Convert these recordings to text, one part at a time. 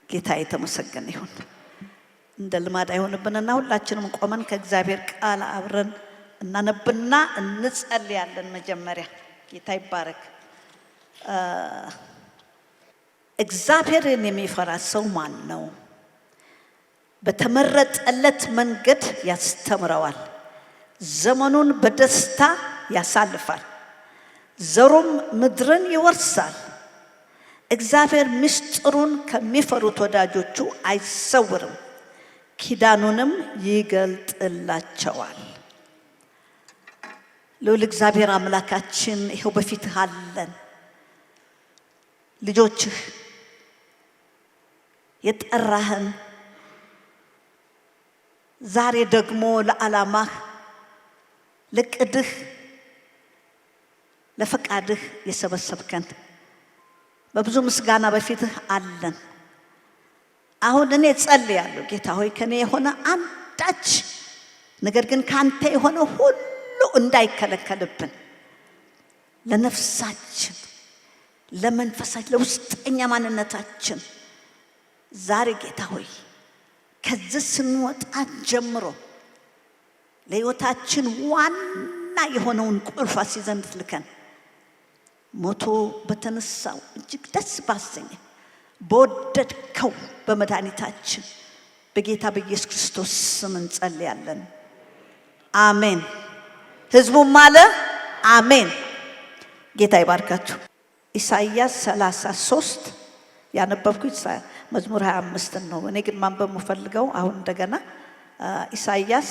ጌታ የተመሰገነ ይሁን። እንደ ልማድ አይሆንብንና ሁላችንም ቆመን ከእግዚአብሔር ቃል አብረን እናነብና እንጸልያለን። መጀመሪያ ጌታ ይባረክ። እግዚአብሔርን የሚፈራ ሰው ማን ነው? በተመረጠለት መንገድ ያስተምረዋል፣ ዘመኑን በደስታ ያሳልፋል፣ ዘሩም ምድርን ይወርሳል። እግዚአብሔር ምስጢሩን ከሚፈሩት ወዳጆቹ አይሰውርም፣ ኪዳኑንም ይገልጥላቸዋል። ልዑል እግዚአብሔር አምላካችን፣ ይኸው በፊትህ አለን። ልጆችህ፣ የጠራህን፣ ዛሬ ደግሞ ለዓላማህ፣ ለዕቅድህ፣ ለፈቃድህ የሰበሰብከን በብዙ ምስጋና በፊትህ አለን። አሁን እኔ ጸልያለሁ፣ ጌታ ሆይ፣ ከኔ የሆነ አንዳች ነገር ግን ከአንተ የሆነ ሁሉ እንዳይከለከልብን፣ ለነፍሳችን፣ ለመንፈሳችን፣ ለውስጠኛ ማንነታችን ዛሬ ጌታ ሆይ ከዚህ ስንወጣ ጀምሮ ለሕይወታችን ዋና የሆነውን ቁልፍ አስይዘን እንድትልከን ሞቶ በተነሳው፣ እጅግ ደስ ባሰኘ፣ በወደድከው በመድኃኒታችን በጌታ በኢየሱስ ክርስቶስ ስም እንጸልያለን። አሜን። ህዝቡም አለ አሜን። ጌታ ይባርካችሁ። ኢሳይያስ 33 ያነበብኩት መዝሙር 25 ነው። እኔ ግን ማንበብ የምፈልገው አሁን እንደገና ኢሳይያስ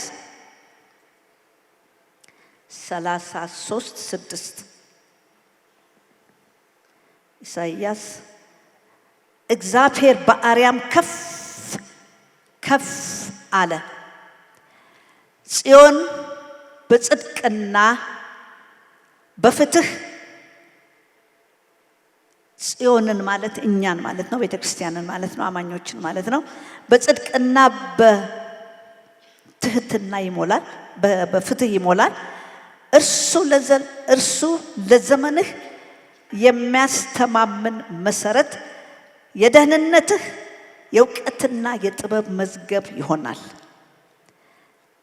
33:6። ኢሳይያስ፣ እግዚአብሔር በአርያም ከፍ ከፍ አለ፣ ጽዮን በጽድቅና በፍትህ፣ ጽዮንን ማለት እኛን ማለት ነው፣ ቤተ ክርስቲያንን ማለት ነው፣ አማኞችን ማለት ነው። በጽድቅና በትህትና ይሞላል፣ በፍትህ ይሞላል። እርሱ ለዘመንህ የሚያስተማምን መሰረት፣ የደህንነትህ የእውቀትና የጥበብ መዝገብ ይሆናል።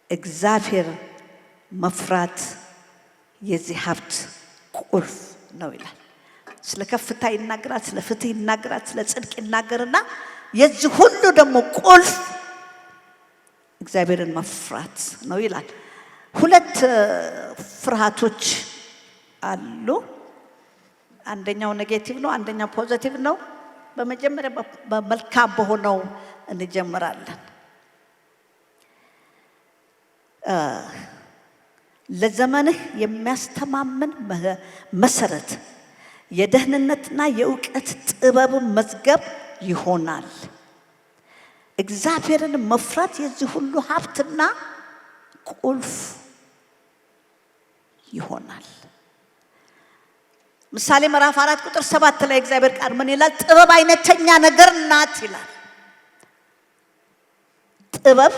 እግዚአብሔር መፍራት የዚህ ሀብት ቁልፍ ነው ይላል። ስለ ከፍታ ይናገራል፣ ስለ ፍትህ ይናገራል፣ ስለ ጽድቅ ይናገርና የዚህ ሁሉ ደግሞ ቁልፍ እግዚአብሔርን መፍራት ነው ይላል። ሁለት ፍርሃቶች አሉ። አንደኛው negative ነው፣ አንደኛው positive ነው። በመጀመሪያ በመልካም በሆነው እንጀምራለን። ለዘመንህ የሚያስተማምን መሰረት፣ የደህንነትና የእውቀት ጥበብ መዝገብ ይሆናል። እግዚአብሔርን መፍራት የዚህ ሁሉ ሀብትና ቁልፍ ይሆናል። ምሳሌ ምዕራፍ 4 ቁጥር 7 ላይ እግዚአብሔር ቃል ምን ይላል? ጥበብ አይነተኛ ነገር ናት ይላል። ጥበብ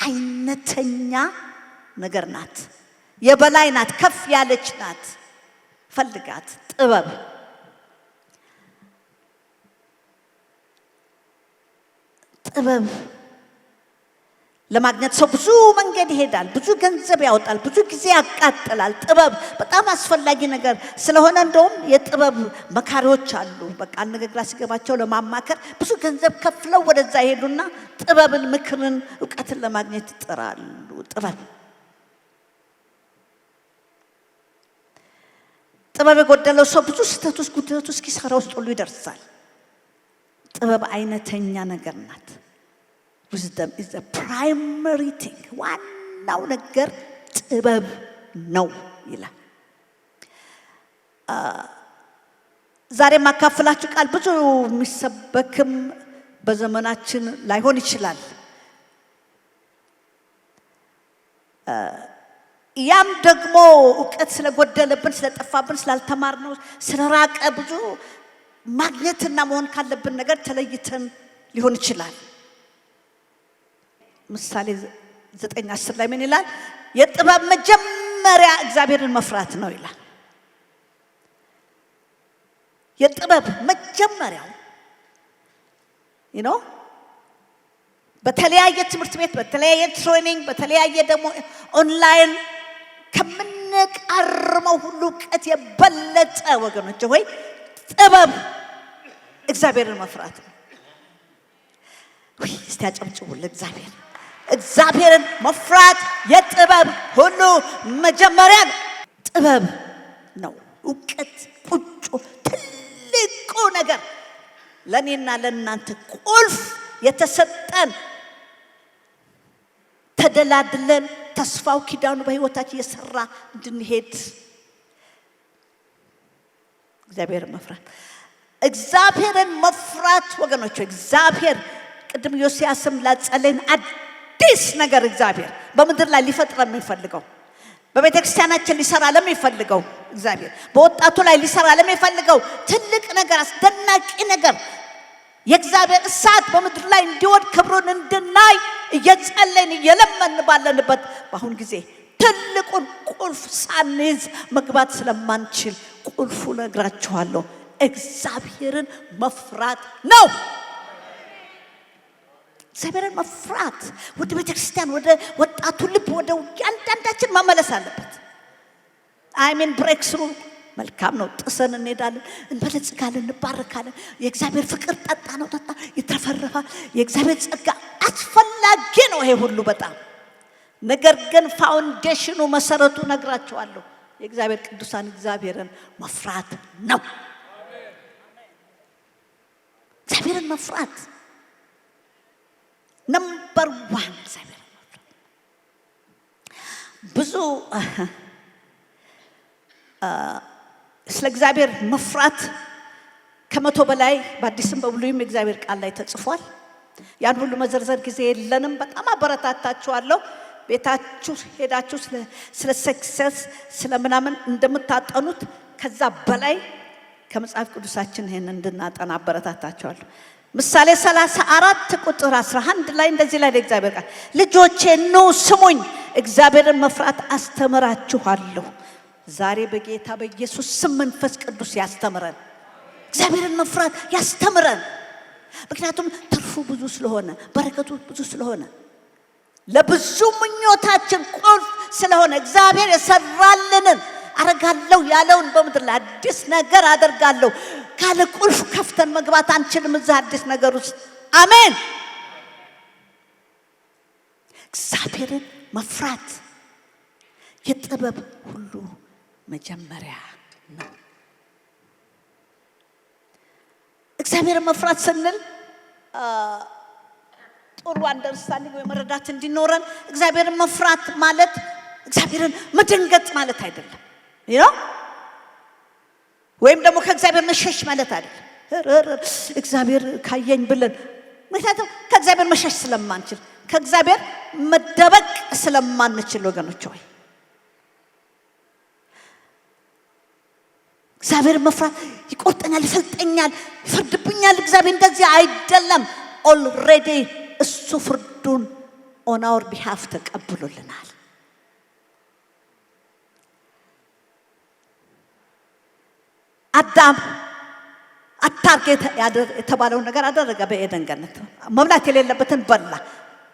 አይነተኛ ነገር ናት፣ የበላይ ናት፣ ከፍ ያለች ናት። ፈልጋት ጥበብ። ጥበብ ለማግኘት ሰው ብዙ መንገድ ይሄዳል፣ ብዙ ገንዘብ ያወጣል፣ ብዙ ጊዜ ያቃጥላል። ጥበብ በጣም አስፈላጊ ነገር ስለሆነ እንደውም የጥበብ መካሪዎች አሉ። በቃ ነገር ግራ ሲገባቸው ለማማከር ብዙ ገንዘብ ከፍለው ወደዛ ይሄዱና ጥበብን፣ ምክርን፣ እውቀትን ለማግኘት ይጥራሉ። ጥበብ የጎደለው ሰው ብዙ ስህተት ውስጥ፣ ጉድለት ውስጥ፣ ኪሳራ ውስጥ ሁሉ ይደርሳል። ጥበብ አይነተኛ ነገር ናት። Wisdom is primary thing፣ ዋናው ነገር ጥበብ ነው ይላል። ዛሬ የማካፍላችሁ ቃል ብዙ የሚሰበክም በዘመናችን ላይሆን ይችላል። ያም ደግሞ እውቀት ስለጎደለብን፣ ስለጠፋብን፣ ስላልተማርነው፣ ስለራቀ፣ ብዙ ማግኘትና መሆን ካለብን ነገር ተለይተን ሊሆን ይችላል። ምሳሌ 9:10 ላይ ምን ይላል? የጥበብ መጀመሪያ እግዚአብሔርን መፍራት ነው ይላል። የጥበብ መጀመሪያው በተለያየ ትምህርት ቤት፣ በተለያየ training፣ በተለያየ ደግሞ ኦንላይን ከምንቃርመው ሁሉ እውቀት የበለጠ ወገኖች ሆይ ጥበብ እግዚአብሔርን መፍራት ነው። ውይ፣ እስቲ አጨብጭቡ ለእግዚአብሔር። እግዚአብሔርን መፍራት የጥበብ ሁሉ መጀመሪያ ነው። ጥበብ ነው። እውቀት ቁጮ ትልቁ ነገር ለእኔና ለእናንተ ቁልፍ የተሰጠን ተደላድለን ተስፋው ኪዳኑ በሕይወታችን እየሰራ እንድንሄድ እግዚአብሔርን መፍራት፣ እግዚአብሔርን መፍራት ወገኖች፣ እግዚአብሔር ቅድም ዮሲያስም ላጸለይን አዲስ ነገር እግዚአብሔር በምድር ላይ ሊፈጥር የሚፈልገው፣ በቤተ ክርስቲያናችን ሊሰራ ለሚፈልገው፣ እግዚአብሔር በወጣቱ ላይ ሊሰራ ለሚፈልገው ትልቅ ነገር፣ አስደናቂ ነገር፣ የእግዚአብሔር እሳት በምድር ላይ እንዲወርድ ክብሩን እንድናይ እየጸለይን እየለመን ባለንበት በአሁን ጊዜ ትልቁን ቁልፍ ሳንይዝ መግባት ስለማንችል ቁልፉ ነግራችኋለሁ፣ እግዚአብሔርን መፍራት ነው። እግዚአብሔርን መፍራት ወደ ቤተ ክርስቲያን፣ ወደ ወጣቱ ልብ፣ ወደ እያንዳንዳችን መመለስ አለበት። I mean breakthrough መልካም ነው። ጥሰን እንሄዳለን፣ እንበለጽጋለን፣ እንባረካለን። የእግዚአብሔር ፍቅር ጠጣ ነው ጠጣ ይትረፈረፋል። የእግዚአብሔር ጸጋ አስፈላጊ ነው ይሄ ሁሉ በጣም። ነገር ግን foundation ኑ፣ መሰረቱ ነግራችኋለሁ፣ የእግዚአብሔር ቅዱሳን እግዚአብሔርን መፍራት ነው። እግዚአብሔርን መፍራት number one። እግዚአብሔርን መፍራት ብዙ ስለ እግዚአብሔር መፍራት 100 በላይ በአዲስም በብሉይም የእግዚአብሔር ቃል ላይ ተጽፏል። ያን ሁሉ መዘርዘር ጊዜ የለንም። በጣም አበረታታችኋለሁ። ቤታችሁ ሄዳችሁ ስለ success ስለ ምናምን እንደምታጠኑት ከዛ በላይ ከመጽሐፍ ቅዱሳችን ይህን እንድናጠና አበረታታችኋለሁ። ምሳሌ 34 ቁጥር 11 ላይ እንደዚህ ይላል የእግዚአብሔር ቃል፣ "ልጆቼ ኑ ስሙኝ፣ እግዚአብሔርን መፍራት አስተምራችኋለሁ።" ዛሬ በጌታ በኢየሱስ ስም መንፈስ ቅዱስ ያስተምረን። እግዚአብሔርን መፍራት ያስተምረን። ምክንያቱም ትርፉ ብዙ ስለሆነ፣ በረከቱ ብዙ ስለሆነ፣ ለብዙ ምኞታችን ቁልፍ ስለሆነ፣ እግዚአብሔር የሰራልንን አረጋለሁ ያለውን በምድር ላይ አዲስ ነገር አደርጋለሁ ካለ ቁልፍ ከፍተን መግባት አንችልም እዛ አዲስ ነገር ውስጥ። አሜን። እግዚአብሔርን መፍራት የጥበብ ሁሉ መጀመሪያ ነው። እግዚአብሔርን መፍራት ስንል ጥሩ understanding ወይ መረዳት እንዲኖረን እግዚአብሔርን መፍራት ማለት እግዚአብሔርን መደንገጥ ማለት አይደለም። ወይም ደግሞ ከእግዚአብሔር መሸሽ ማለት አይደለም። እግዚአብሔር ካየኝ ብለን፣ ምክንያቱም ከእግዚአብሔር መሸሽ ስለማንችል፣ ከእግዚአብሔር መደበቅ ስለማንችል ወገኖች ሆይ እግዚአብሔር መፍራት ይቆርጠኛል፣ ይፈልጠኛል፣ ይፈርድብኛል። እግዚአብሔር እንደዚህ አይደለም። Already እሱ ፍርዱን on our behalf ተቀብሎልናል። አዳም አታርግ የተባለውን ነገር አደረገ። በኤደን ገነት መብላት የሌለበትን በላ።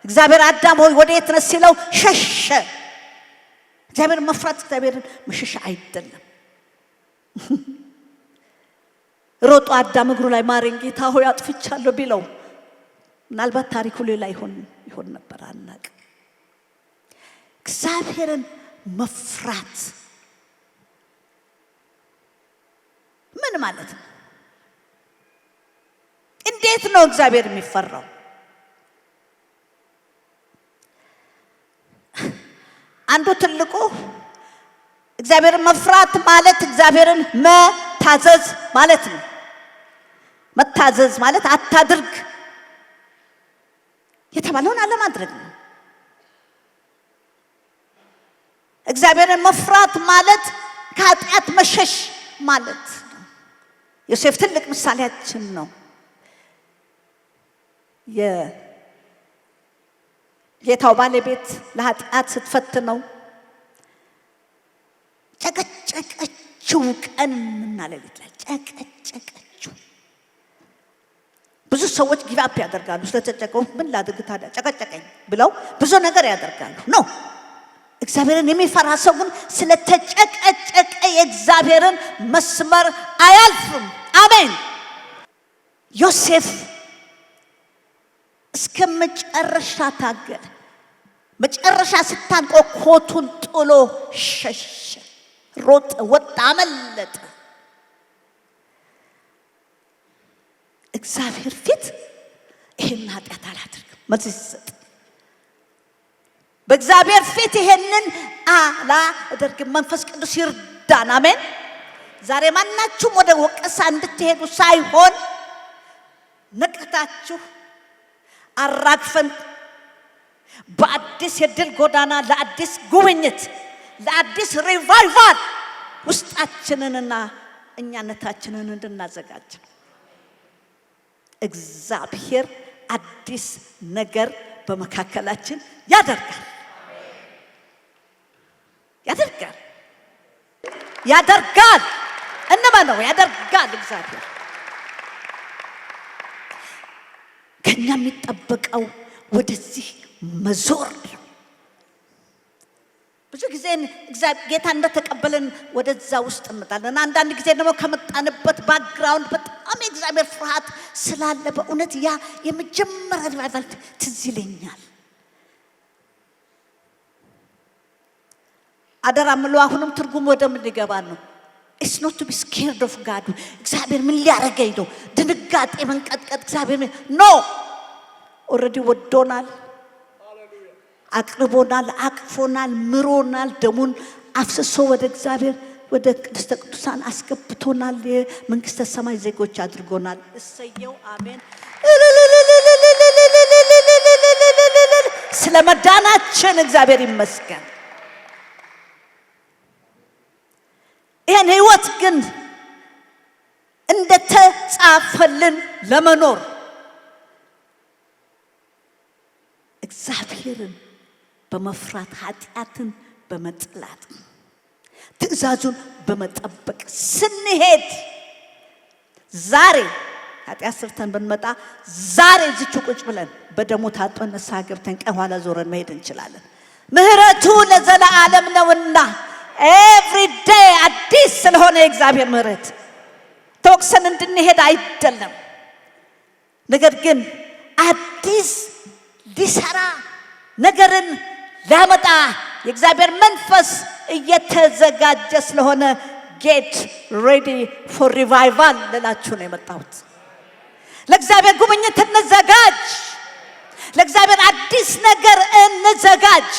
እግዚአብሔር "አዳም ሆይ ወዴት ነህ?" ሲለው ሸሸ። እግዚአብሔር መፍራት እግዚአብሔርን መሸሽ አይደለም። ሮጦ አዳም እግሩ ላይ "ማረኝ ጌታ ሆይ አጥፍቻለሁ" ቢለው ምናልባት ታሪኩ ሌላ ይሆን ይሆን ነበር፣ አናቅም። እግዚአብሔርን መፍራት ምን ማለት ነው? እንዴት ነው እግዚአብሔር የሚፈራው? አንዱ ትልቁ እግዚአብሔርን መፍራት ማለት እግዚአብሔርን መታዘዝ ማለት ነው። መታዘዝ ማለት አታድርግ የተባለውን አለማድረግ ነው። እግዚአብሔርን መፍራት ማለት ከኃጢአት መሸሽ ማለት ነው። ዮሴፍ ትልቅ ምሳሌያችን ነው። የጌታው ባለቤት ለኃጢአት ስትፈትነው ጨቀጨቀችው፣ ቀንና ሌሊት ላይ ጨቀጨቀችው። ብዙ ሰዎች give up ያደርጋሉ። ስለተጨቀው ምን ላድርግ ታዲያ ጨቀጨቀኝ ብለው ብዙ ነገር ያደርጋሉ። No፣ እግዚአብሔርን የሚፈራ ሰው ግን ስለተጨቀጨቀ የእግዚአብሔርን መስመር አያልፍም። አሜን። ዮሴፍ እስከ መጨረሻ ታገለ። መጨረሻ ስታንቆ ኮቱን ጥሎ ሸሸ፣ ሮጠ፣ ወጣ፣ አመለጠ። እግዚአብሔር ፊት ይሄን ኃጢአት አላደርግም መልስ ሲሰጥ፣ በእግዚአብሔር ፊት ይሄንን አላደርግም። መንፈስ ቅዱስ ይርዳን። አሜን። ዛሬ ማናችሁም ወደ ወቀሳ እንድትሄዱ ሳይሆን ነቅታችሁ አራግፈን በአዲስ የድል ጎዳና ለአዲስ ጉብኝት፣ ለአዲስ revival ውስጣችንንና እኛነታችንን እንድናዘጋጅ ነው። እግዚአብሔር አዲስ ነገር በመካከላችን ያደርጋል፣ ያደርጋል፣ ያደርጋል። እንመነው፣ ያደርጋል እግዚአብሔር። ከኛ የሚጠበቀው ወደዚህ መዞር ነው። ብዙ ጊዜ ጌታ እንደተቀበልን ወደዛ ውስጥ እንመጣለን። አንዳንድ ጊዜ ደግሞ ከመጣንበት background በጣም የእግዚአብሔር ፍርሃት ስላለ በእውነት ያ የመጀመሪያ revival ትዝ ይለኛል። አደራ ምለው አሁንም ትርጉም ወደ ምን ሊገባ ነው? It's not to be scared of God። እግዚአብሔር ምን ሊያደርገኝ ነው? ድንጋጤ፣ መንቀጥቀጥ። እግዚአብሔር no፣ already ወዶናል፣ አቅርቦናል፣ አቅፎናል፣ ምሮናል። ደሙን አፍስሶ ወደ እግዚአብሔር ወደ ቅድስተ ቅዱሳን አስገብቶናል። የመንግስተ ሰማይ ዜጎች አድርጎናል። እሰየው፣ አሜን። ስለ መዳናችን እግዚአብሔር ይመስገን። ይህን ህይወት ግን እንደተጻፈልን ለመኖር እግዚአብሔርን በመፍራት፣ ኃጢአትን በመጥላት፣ ትእዛዙን በመጠበቅ ስንሄድ፣ ዛሬ ኃጢአት ሰርተን ብንመጣ ዛሬ እዚቹ ቁጭ ብለን በደሙ ታጥበን ንስሐ ገብተን ቀኝ ኋላ ዞረን መሄድ እንችላለን። ምህረቱ ለዘለዓለም ነውና every day አዲስ ስለሆነ የእግዚአብሔር ምህረት ተወቅሰን እንድንሄድ አይደለም። ነገር ግን አዲስ ሊሰራ፣ ነገርን ሊያመጣ የእግዚአብሔር መንፈስ እየተዘጋጀ ስለሆነ get ready for revival ልላችሁ ነው የመጣሁት። ለእግዚአብሔር ጉብኝት እንዘጋጅ። ለእግዚአብሔር አዲስ ነገር እንዘጋጅ።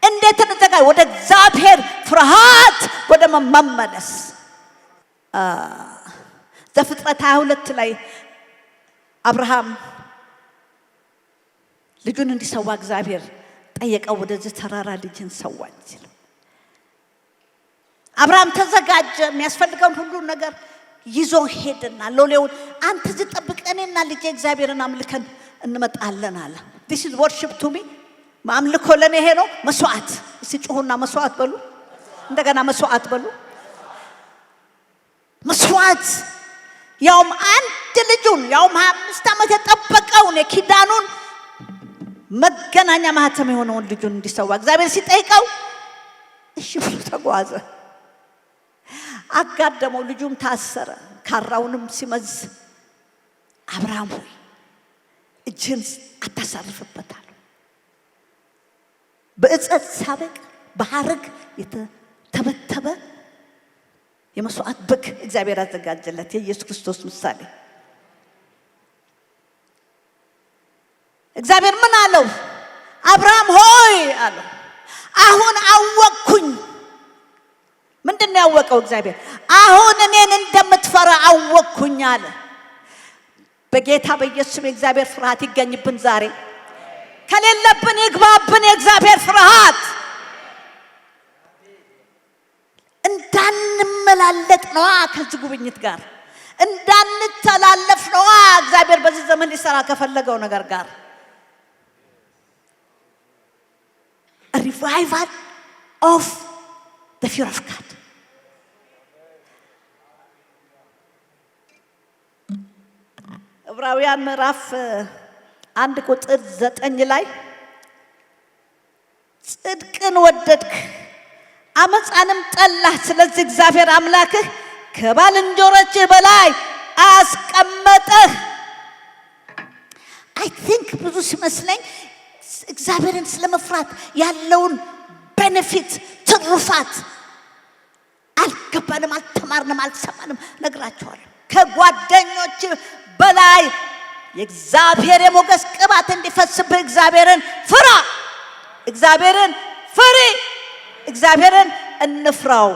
እንዴት እንዘጋጅ? ወደ እግዚአብሔር ፍርሃት ወደ መመለስ። ዘፍጥረት 22 ላይ አብርሃም ልጁን እንዲሰዋ እግዚአብሔር ጠየቀው። ወደዚህ ተራራ ልጅህን ሰዋ ሲለው አብርሃም ተዘጋጀ። የሚያስፈልገውን ሁሉ ነገር ይዞ ሄደና ሎሌውን አንተ እዚህ ጠብቅ፣ እኔና ልጄ እግዚአብሔርን አምልከን እንመጣለን አለ። This is worship to me። አምልኮ ለእኔ ይሄ ነው። መስዋዕት። እስቲ ጩሁና መስዋዕት በሉ። እንደገና መስዋዕት በሉ። መስዋዕት፣ ያውም አንድ ልጁን፣ ያውም 25 ዓመት የጠበቀውን፣ የኪዳኑን መገናኛ ማህተም የሆነውን ልጁን እንዲሰዋ እግዚአብሔር ሲጠይቀው እሺ ብሎ ተጓዘ። አጋደመው፣ ልጁም ታሰረ። ካራውንም ሲመዝ አብርሃም ሆይ እጅህን አታሳርፍበት አለው። በዕፀ ሳቤቅ በሐረግ የተተበተበ የመስዋዕት በግ እግዚአብሔር አዘጋጀለት፣ የኢየሱስ ክርስቶስ ምሳሌ። እግዚአብሔር ምን አለው? አብርሃም ሆይ አለው፣ አሁን አወቅኩኝ። ምንድን ነው ያወቀው እግዚአብሔር? አሁን እኔን እንደምትፈራ አወቅኩኝ አለ። በጌታ በኢየሱስ የእግዚአብሔር ፍርሃት ይገኝብን ዛሬ። ከሌለብን ይግባብን የእግዚአብሔር ፍርሃት። እንዳንመላለጥ ነዋ፣ ከዚህ ጉብኝት ጋር እንዳንተላለፍ ነዋ። እግዚአብሔር በዚህ ዘመን ሊሰራ ከፈለገው ነገር ጋር revival of the fear of God። ዕብራውያን ምዕራፍ 1 ቁጥር 9 ላይ ጽድቅን ወደድክ አመፃንም ጠላህ፣ ስለዚህ እግዚአብሔር አምላክህ ከባልንጀሮችህ በላይ አስቀመጠህ። I think ብዙ ሲመስለኝ እግዚአብሔርን ስለመፍራት ያለውን benefit፣ ትሩፋት አልገባንም፣ አልተማርንም፣ አልሰማንም። ነግራቸዋለሁ። ከጓደኞች በላይ የእግዚአብሔር የሞገስ ቅባት እንዲፈስብህ እግዚአብሔርን ፍራ፣ እግዚአብሔርን ፍሪ፣ እግዚአብሔርን እንፍራው።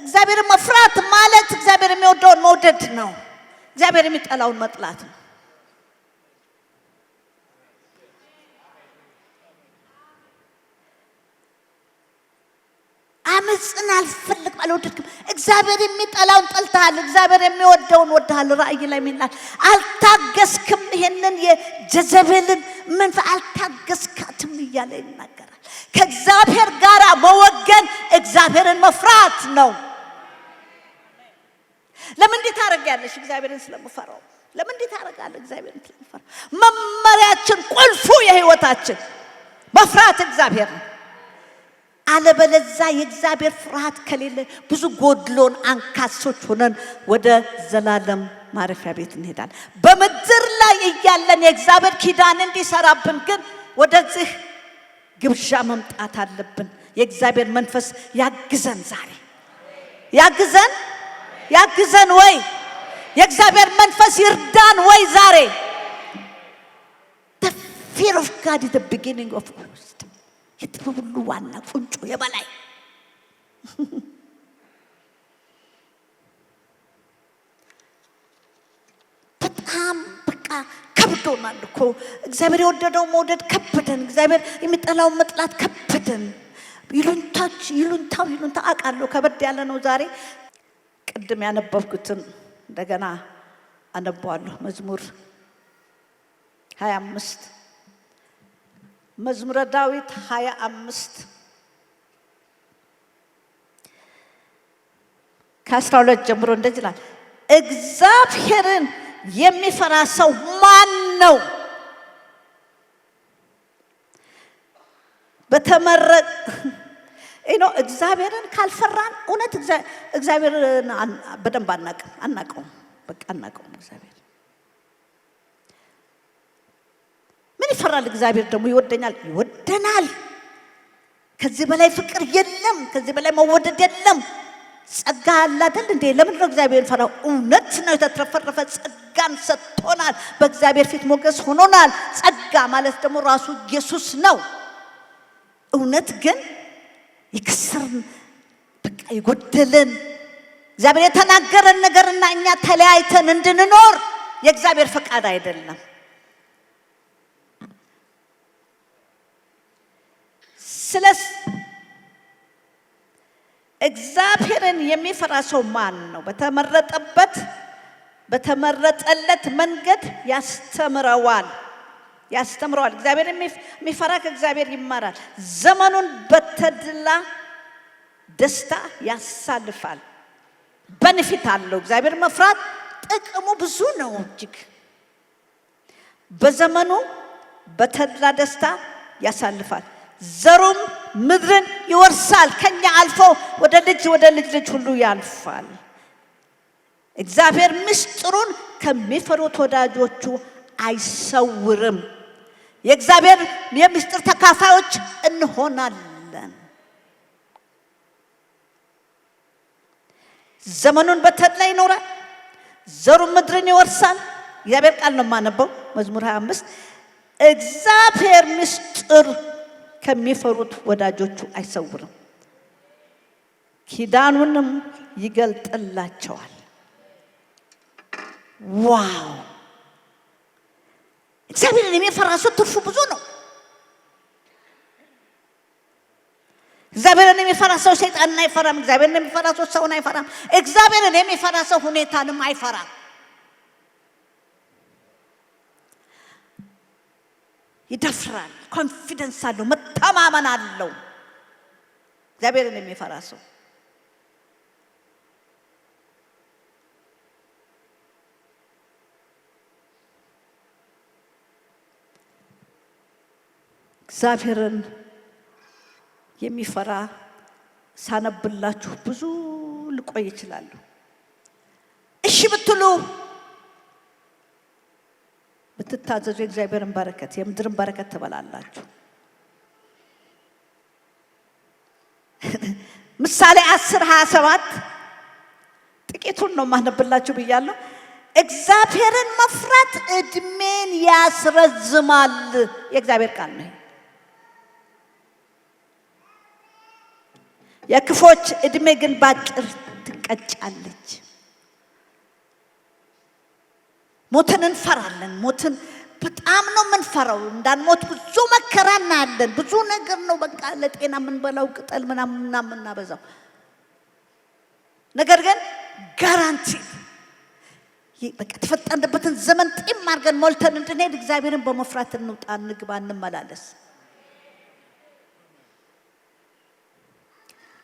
እግዚአብሔርን መፍራት ማለት እግዚአብሔር የሚወደውን መውደድ ነው። እግዚአብሔር የሚጠላውን መጥላት ነው። አመፅን አልፈልግም፣ አልወደድክም። እግዚአብሔር የሚጠላውን ጠልተሃል፣ እግዚአብሔር የሚወደውን ወደሃል። ራእይ ላይ ይላል አልታገስክም፣ ይሄንን የጀዘቤልን መንፈስ አልታገስካትም እያለ ይናገራል። ከእግዚአብሔር ጋር መወገን እግዚአብሔርን መፍራት ነው። ለምን እንዲህ ታደርጊያለሽ? እግዚአብሔርን ስለምፈራው። ለምን እንዲህ ታደርጋለህ? እግዚአብሔርን ስለምፈራው። መመሪያችን፣ ቁልፉ የህይወታችን መፍራት እግዚአብሔር ነው። አለበለዛ የእግዚአብሔር ፍርሃት ከሌለ ብዙ ጎድሎን አንካሶች ሆነን ወደ ዘላለም ማረፊያ ቤት እንሄዳለን። በምድር ላይ እያለን የእግዚአብሔር ኪዳን እንዲሰራብን ግን ወደዚህ ግብዣ መምጣት አለብን። የእግዚአብሔር መንፈስ ያግዘን፣ ዛሬ ያግዘን፣ ያግዘን ወይ የእግዚአብሔር መንፈስ ይርዳን ወይ ዛሬ። The fear of God is the beginning of wisdom። የጥበብ ሁሉ ዋና ቁንጮ፣ የበላይ። በጣም በቃ ከብዶናል እኮ። እግዚአብሔር የወደደው መውደድ ከበደን። እግዚአብሔር የሚጠላውን መጥላት ከበደን። ይሉንታች ይሉንታው ይሉንታ አውቃለሁ ከበድ ያለ ነው። ዛሬ ቅድም ያነበብኩትን እንደገና አነበዋለሁ። መዝሙር 25፣ መዝሙረ ዳዊት 25 ከ12 ጀምሮ እንደዚህ ይላል። እግዚአብሔርን የሚፈራ ሰው ማን ነው? በተመረጠ እግዚአብሔርን ካልፈራን እውነት እግዚአብሔርን በደንብ አናውቅም፣ አናውቀውም፣ በቃ አናውቀውም። እግዚአብሔር ምን ይፈራል? እግዚአብሔር ደግሞ ይወደኛል፣ ይወደናል። ከዚህ በላይ ፍቅር የለም። ከዚህ በላይ መወደድ የለም። ጸጋ አለ አይደል እንዴ? ለምንድን ነው እግዚአብሔር ፈራው? እውነት ነው። የተትረፈረፈ ጸጋን ሰጥቶናል። በእግዚአብሔር ፊት ሞገስ ሆኖናል። ጸጋ ማለት ደግሞ ራሱ ኢየሱስ ነው። እውነት ግን የከሰርን፣ በቃ የጎደለን፣ እግዚአብሔር የተናገረን ነገርና እኛ ተለያይተን እንድንኖር የእግዚአብሔር ፈቃድ አይደለም። ስለ እግዚአብሔርን የሚፈራ ሰው ማን ነው? በተመረጠበት በተመረጠለት መንገድ ያስተምረዋል፣ ያስተምረዋል። እግዚአብሔር የሚፈራ ከእግዚአብሔር ይማራል። ዘመኑን በተድላ ደስታ ያሳልፋል። Benefit አለው። እግዚአብሔር መፍራት ጥቅሙ ብዙ ነው እጅግ። በዘመኑ በተድላ ደስታ ያሳልፋል። ዘሩም ምድርን ይወርሳል። ከኛ አልፎ ወደ ልጅ ወደ ልጅ ልጅ ሁሉ ያልፋል። እግዚአብሔር ምስጢሩን ከሚፈሩት ወዳጆቹ አይሰውርም። የእግዚአብሔር የምስጢር ተካፋዮች እንሆናለን። ዘመኑን በተድላ ይኖራል፣ ዘሩም ምድርን ይወርሳል። እግዚአብሔር ቃል ነው የማነበው፣ መዝሙር 25። እግዚአብሔር ምስጢር ከሚፈሩት ወዳጆቹ አይሰውርም፣ ኪዳኑንም ይገልጥላቸዋል። Wow! እግዚአብሔርን የሚፈራ ሰው ትርፉ ብዙ ነው። እግዚአብሔርን የሚፈራ ሰው ሰይጣንን አይፈራም። እግዚአብሔርን የሚፈራ ሰው ሰውን አይፈራም። እግዚአብሔርን የሚፈራ ሰው ሁኔታንም አይፈራም። ይደፍራል። Confidence አለው፣ መተማመን አለው። እግዚአብሔርን የሚፈራ ሰው እግዚአብሔርን የሚፈራ ሳነብላችሁ ብዙ ልቆይ እችላለሁ። እሺ ብትሉ፣ ብትታዘዙ የእግዚአብሔርን በረከት፣ የምድርን በረከት ትበላላችሁ። ምሳሌ 10:27፣ ጥቂቱን ነው ማነብላችሁ ብያለሁ። እግዚአብሔርን መፍራት እድሜን ያስረዝማል። የእግዚአብሔር ቃል ነው። የክፉዎች እድሜ ግን ባጭር ትቀጫለች። ሞትን እንፈራለን። ሞትን በጣም ነው የምንፈራው። እንዳንሞት ብዙ መከራ እናያለን። ብዙ ነገር ነው፣ በቃ ለጤና የምንበላው ቅጠል ምናምን ምናምን የምናበዛው። ነገር ግን guarantee በቃ የተፈጠርንበትን ዘመን ጢም አድርገን ሞልተን እንድንሄድ እግዚአብሔርን በመፍራት እንውጣ፣ እንግባ፣ እንመላለስ።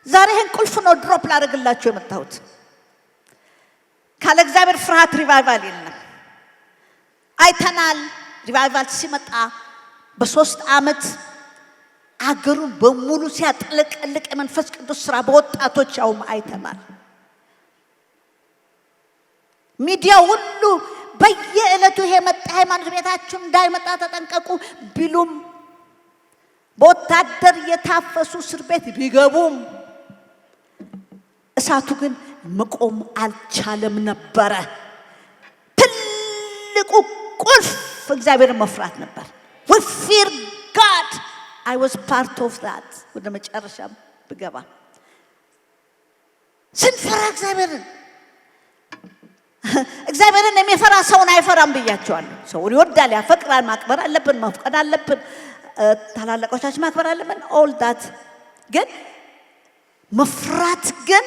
ዛሬ ይህን ቁልፍ ነው drop ላደርግላችሁ የመጣሁት። ካለ እግዚአብሔር ፍርሃት revival የለም። አይተናል። Revival ሲመጣ በ3 ዓመት አገሩን በሙሉ ሲያጥለቀልቅ የመንፈስ ቅዱስ ስራ በወጣቶች ያውም አይተናል። ሚዲያ ሁሉ በየዕለቱ ይሄ መጣ፣ ሃይማኖት ቤታችሁ እንዳይመጣ ተጠንቀቁ ቢሉም፣ በወታደር እየታፈሱ እስር ቤት ቢገቡም እሳቱ ግን መቆም አልቻለም ነበረ። ትልቁ ቁልፍ እግዚአብሔርን መፍራት ነበር። We fear God. I was part of that። ወደ መጨረሻ ብገባ ስንፈራ እግዚአብሔርን፣ እግዚአብሔርን የሚፈራ ሰውን አይፈራም ብያችኋለሁ። ሰውን ይወዳል፣ ያፈቅራል። ማክበር አለብን፣ መፍቀድ አለብን፣ ታላላቆቻችን ማክበር አለብን። All that ግን መፍራት ግን፣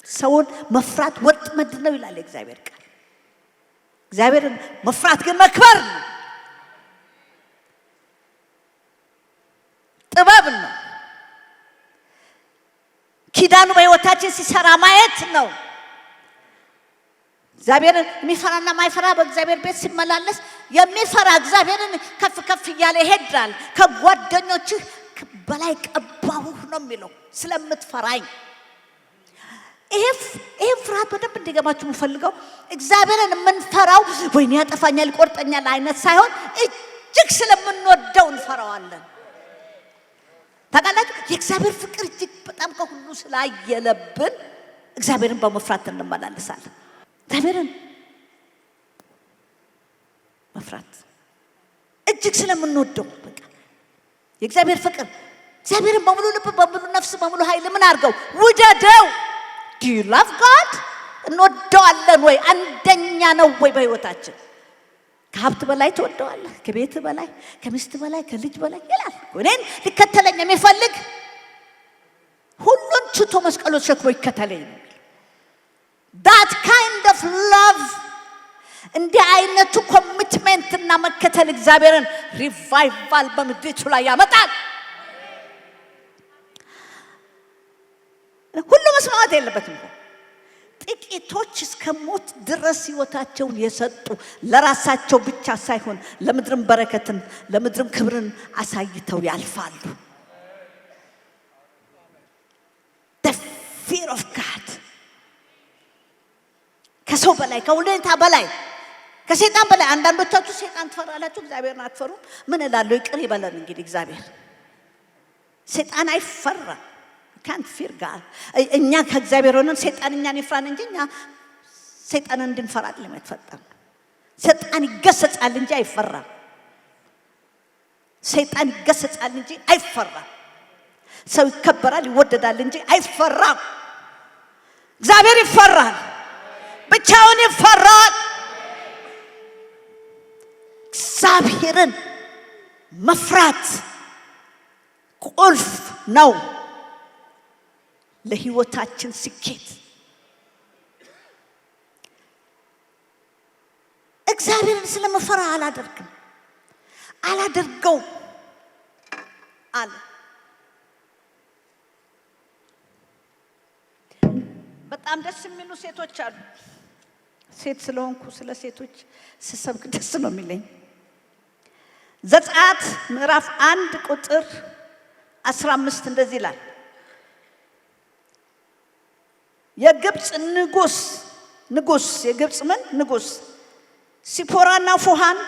ሰውን መፍራት ወጥመድ ነው ይላል የእግዚአብሔር ቃል። እግዚአብሔርን መፍራት ግን መክበር ነው፣ ጥበብ ነው። ኪዳኑ በሕይወታችን ሲሰራ ማየት ነው። እግዚአብሔርን የሚፈራና ማይፈራ በእግዚአብሔር ቤት ሲመላለስ የሚፈራ እግዚአብሔርን ከፍ ከፍ እያለ ይሄዳል። ከጓደኞችህ በላይ ቀባሁህ ነው የሚለው ስለምትፈራኝ። ይሄ ፍርሃት በደንብ እንዲገባችሁ የምፈልገው እግዚአብሔርን የምንፈራው ወይኔ ያጠፋኛል፣ ይቆርጠኛል አይነት ሳይሆን እጅግ ስለምንወደው እንፈራዋለን። ታውቃላችሁ፣ የእግዚአብሔር ፍቅር እጅግ በጣም ከሁሉ ስላየለብን እግዚአብሔርን በመፍራት እንመላለሳለን። እግዚአብሔርን መፍራት እጅግ ስለምንወደው፣ በቃ የእግዚአብሔር ፍቅር፣ እግዚአብሔርን በሙሉ ልብ፣ በሙሉ ነፍስ፣ በሙሉ ኃይል ምን አድርገው? ውደደው። Do you love God? እንወደዋለን ወይ? አንደኛ ነው ወይ በህይወታችን? ከሀብት በላይ ትወደዋለህ፣ ከቤት በላይ፣ ከሚስት በላይ፣ ከልጅ በላይ ይላል። እኔን ሊከተለኝ የሚፈልግ ሁሉን ትቶ መስቀሉን ተሸክሞ ይከተለኝ ነው። That kind of love፣ እንዲህ አይነቱ commitment እና መከተል እግዚአብሔርን revival በምድሪቱ ላይ ያመጣል። ሁሉ መስማማት የለበትም እኮ። ጥቂቶች እስከ ሞት ድረስ ህይወታቸውን የሰጡ፣ ለራሳቸው ብቻ ሳይሆን ለምድርም በረከትን ለምድርም ክብርን አሳይተው ያልፋሉ። The fear of God ከሰው በላይ፣ ከሁኔታ በላይ፣ ከሴጣን በላይ። አንዳንዶቻችሁ ሴጣን ትፈራላችሁ፣ እግዚአብሔርን አትፈሩም። ምን እላለሁ? ይቅር ይበለን እንግዲህ እግዚአብሔር። ሴጣን አይፈራም። ካንት ፊር ጋር እኛ ከእግዚአብሔር ሆነን ሴጣን እኛን ይፍራን እንጂ እኛ ሰይጣንን እንድንፈራ አይደለም የተፈጠርነው። ሰይጣን ይገሰጻል እንጂ አይፈራም። ሰይጣን ይገሰጻል እንጂ አይፈራም። ሰው ይከበራል፣ ይወደዳል እንጂ አይፈራም። እግዚአብሔር ይፈራል፣ ብቻውን ይፈራል። እግዚአብሔርን መፍራት ቁልፍ ነው ለህይወታችን ስኬት። እግዚአብሔርን ስለምፈራ አላደርግም፣ አላደርገውም አለ። በጣም ደስ የሚሉ ሴቶች አሉ። ሴት ስለሆንኩ ስለ ሴቶች ስሰብክ ደስ ነው የሚለኝ። ዘጸአት ምዕራፍ 1 ቁጥር 15 እንደዚህ ይላል። የግብፅ ንጉስ የግብፅ ምን ንጉስ ሲፖራና ፉሃን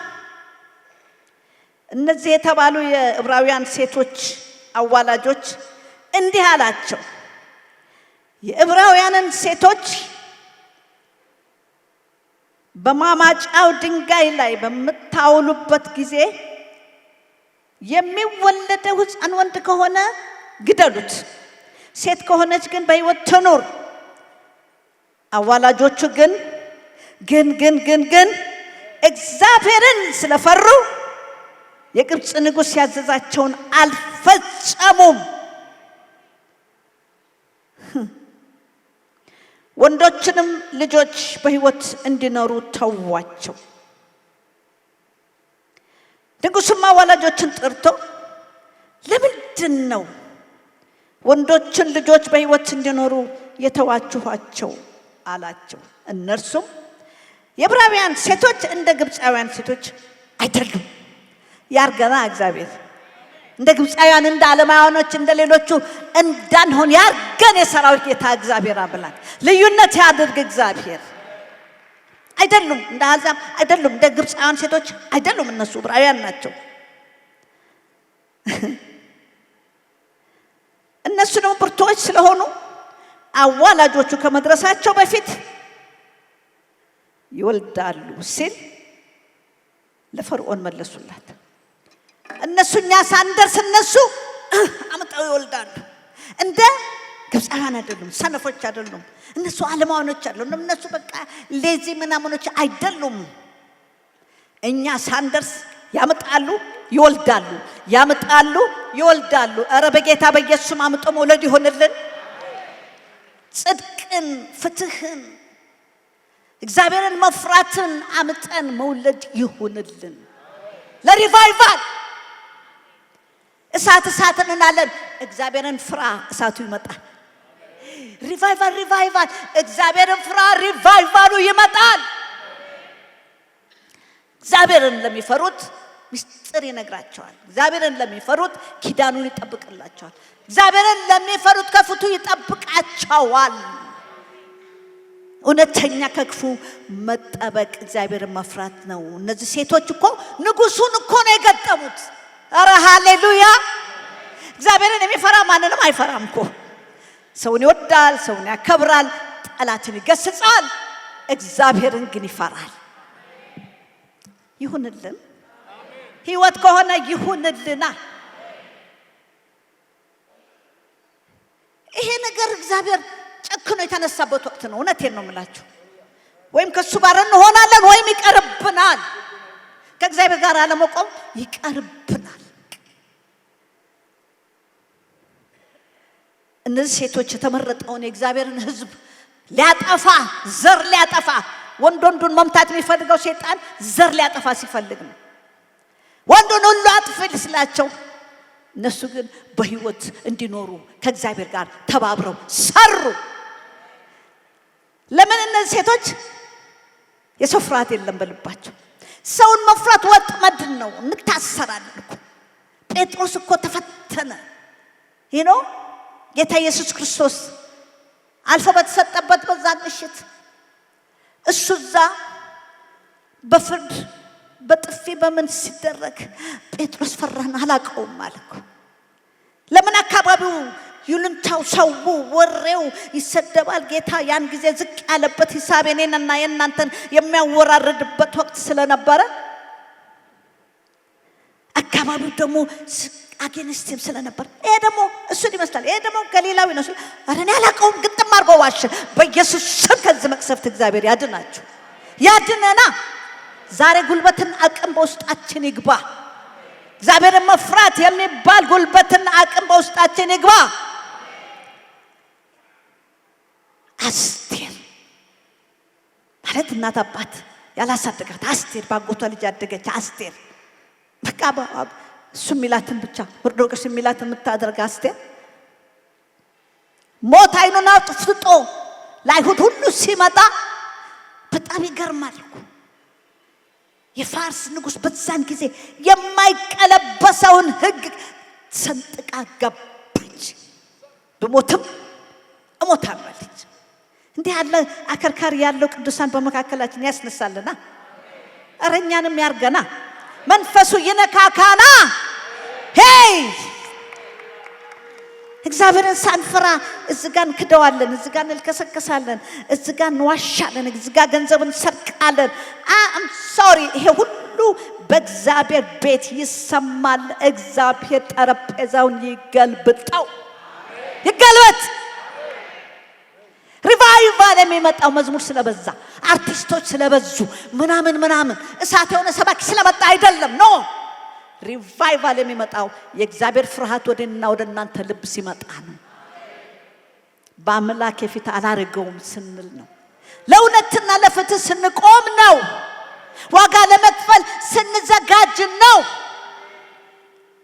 እነዚህ የተባሉ የዕብራውያን ሴቶች አዋላጆች እንዲህ አላቸው፣ የዕብራውያንን ሴቶች በማማጫው ድንጋይ ላይ በምታውሉበት ጊዜ የሚወለደው ሕፃን ወንድ ከሆነ ግደሉት፣ ሴት ከሆነች ግን በሕይወት ትኑር። አዋላጆቹ ግን ግን ግን ግን ግን እግዚአብሔርን ስለፈሩ የግብፅ ንጉሥ ያዘዛቸውን አልፈጸሙም። ወንዶችንም ልጆች በሕይወት እንዲኖሩ ተዋቸው። ንጉሡም አዋላጆችን ጠርቶ ለምንድን ነው ወንዶችን ልጆች በሕይወት እንዲኖሩ የተዋችኋቸው አላቸው። እነርሱም የዕብራውያን ሴቶች እንደ ግብፃውያን ሴቶች አይደሉም። ያርገና እግዚአብሔር እንደ ግብፃውያን፣ እንደ ዓለማውያኖች፣ እንደ ሌሎቹ እንዳንሆን ያርገን። የሰራዊት ጌታ እግዚአብሔር አምላክ ልዩነት ያድርግ። እግዚአብሔር አይደሉም፣ እንደ አሕዛብ አይደሉም፣ እንደ ግብፃውያን ሴቶች አይደሉም። እነሱ ዕብራውያን ናቸው። እነሱ ደግሞ ብርቱዎች ስለሆኑ አዋላጆቹ ከመድረሳቸው በፊት ይወልዳሉ ሲል ለፈርዖን መለሱላት። እነሱ እኛ ሳንደርስ እነሱ አምጠው ይወልዳሉ። እንደ ግብፃውያን አይደሉም፣ ሰነፎች አይደሉም፣ እነሱ ዓለማውያኖች አይደሉም፣ እነሱ በቃ lazy ምናምኖች አይደሉም። እኛ ሳንደርስ ያምጣሉ፣ ይወልዳሉ፣ ያምጣሉ፣ ይወልዳሉ። እረ በጌታ በኢየሱስም አምጦ መውለድ ይሆንልን። ጽድቅን፣ ፍትህን፣ እግዚአብሔርን መፍራትን አምጠን መውለድ ይሁንልን። ለ revival እሳት እሳት እንላለን። እግዚአብሔርን ፍራ፣ እሳቱ ይመጣል። Revival revival፣ እግዚአብሔርን ፍራ፣ revival ኡ ይመጣል። እግዚአብሔርን ለሚፈሩት ምስጢር ይነግራቸዋል። እግዚአብሔርን ለሚፈሩት ኪዳኑን ይጠብቅላቸዋል። እግዚአብሔርን ለሚፈሩት ከክፉ ይጠብቃቸዋል። እውነተኛ ከክፉ መጠበቅ እግዚአብሔርን መፍራት ነው። እነዚህ ሴቶች እኮ ንጉሱን እኮ ነው የገጠሙት። ኧረ ሃሌሉያ! እግዚአብሔርን የሚፈራ ማንንም አይፈራም እኮ። ሰውን ይወዳል፣ ሰውን ያከብራል፣ ጠላትን ይገስጻል፣ እግዚአብሔርን ግን ይፈራል። ይሁንልን፣ ህይወት ከሆነ ይሁንልና። ይሄ ነገር እግዚአብሔር ጨክኖ የተነሳበት ወቅት ነው። እውነቴን ነው የምላችሁ። ወይም ከእሱ ጋር እንሆናለን ወይም ይቀርብናል። ከእግዚአብሔር ጋር አለመቆም ይቀርብናል። እነዚህ ሴቶች የተመረጠውን የእግዚአብሔርን ሕዝብ ሊያጠፋ፣ ዘር ሊያጠፋ፣ ወንድ ወንዱን መምታት የሚፈልገው ሴጣን ዘር ሊያጠፋ ሲፈልግ ነው። ወንዱን ሁሉ አጥፊ ስላቸው፣ እነሱ ግን በሕይወት እንዲኖሩ ከእግዚአብሔር ጋር ተባብረው ሰሩ። ለምን? እነዚህ ሴቶች የሰው ፍርሃት የለም በልባቸው። ሰውን መፍራት ወጥመድ ነው። እንታሰራለን እኮ። ጴጥሮስ እኮ ተፈተነ። ይህ ነው ጌታ ኢየሱስ ክርስቶስ አልፎ በተሰጠበት በዛ ምሽት እሱ እዛ በፍርድ በጥፊ በምን ሲደረግ ጴጥሮስ ፈራን፣ አላውቀውም አለ እኮ። ለምን? አካባቢው ይሉንታው፣ ሰው፣ ወሬው ይሰደባል። ጌታ ያን ጊዜ ዝቅ ያለበት ሂሳብ የኔንና የእናንተን የሚያወራርድበት ወቅት ስለነበረ፣ አካባቢው ደግሞ against him ስለነበር፣ ይሄ ደግሞ እሱን ይመስላል፣ ይሄ ደግሞ ገሊላዊ ነው። ኧረ እኔ አላውቀውም፣ ግጥም አድርጎ ዋሸ። በኢየሱስ ስም ከዚህ መቅሰፍት እግዚአብሔር ያድናችሁ፣ ያድነና። ዛሬ ጉልበትና አቅም በውስጣችን ይግባ። እግዚአብሔርን መፍራት የሚባል ጉልበትና አቅም በውስጣችን ይግባ። አስቴር ማለት እናት አባት ያላሳደጋት አስቴር፣ ባጎቷ ልጅ ያደገች አስቴር፣ በቃ እሱ የሚላትን ብቻ፣ መርዶክዮስ የሚላትን የምታደርግ አስቴር፣ ሞት አይኑን አጥፍጦ ለአይሁድ ሁሉ ሲመጣ በጣም ይገርማል እኮ። የፋርስ ንጉሥ በዛን ጊዜ የማይቀለበሰውን ሕግ ሰንጥቃ ገባች። ብሞትም እሞታለሁ አለች። እንዲህ ያለ አከርካሪ ያለው ቅዱሳን በመካከላችን ያስነሳልና፣ እረ እኛንም ያርገና፣ መንፈሱ ይነካካና። Hey፣ እግዚአብሔርን ሳንፈራ እዚህ ጋ እንክደዋለን፣ እዚህ ጋ እንልከሰከሳለን፣ እዚህ ጋ እንዋሻለን፣ እዚህ ጋ ገንዘብ እንሰርቃለን። I'm sorry፣ ይሄ ሁሉ በእግዚአብሔር ቤት ይሰማል። እግዚአብሔር ጠረጴዛውን ይገልብጠው፣ ይገልበጥ። Revival የሚመጣው መዝሙር ስለበዛ፣ አርቲስቶች ስለበዙ፣ ምናምን ምናምን እሳት የሆነ ሰባኪ ስለመጣ አይደለም። No፣ revival የሚመጣው የእግዚአብሔር ፍርሃት ወደና ወደ እናንተ ልብ ሲመጣ ነው። በአምላክ ፊት አላደርገውም ስንል ነው። ለእውነትና ለፍትህ ስንቆም ነው። ዋጋ ለመክፈል ስንዘጋጅ ነው።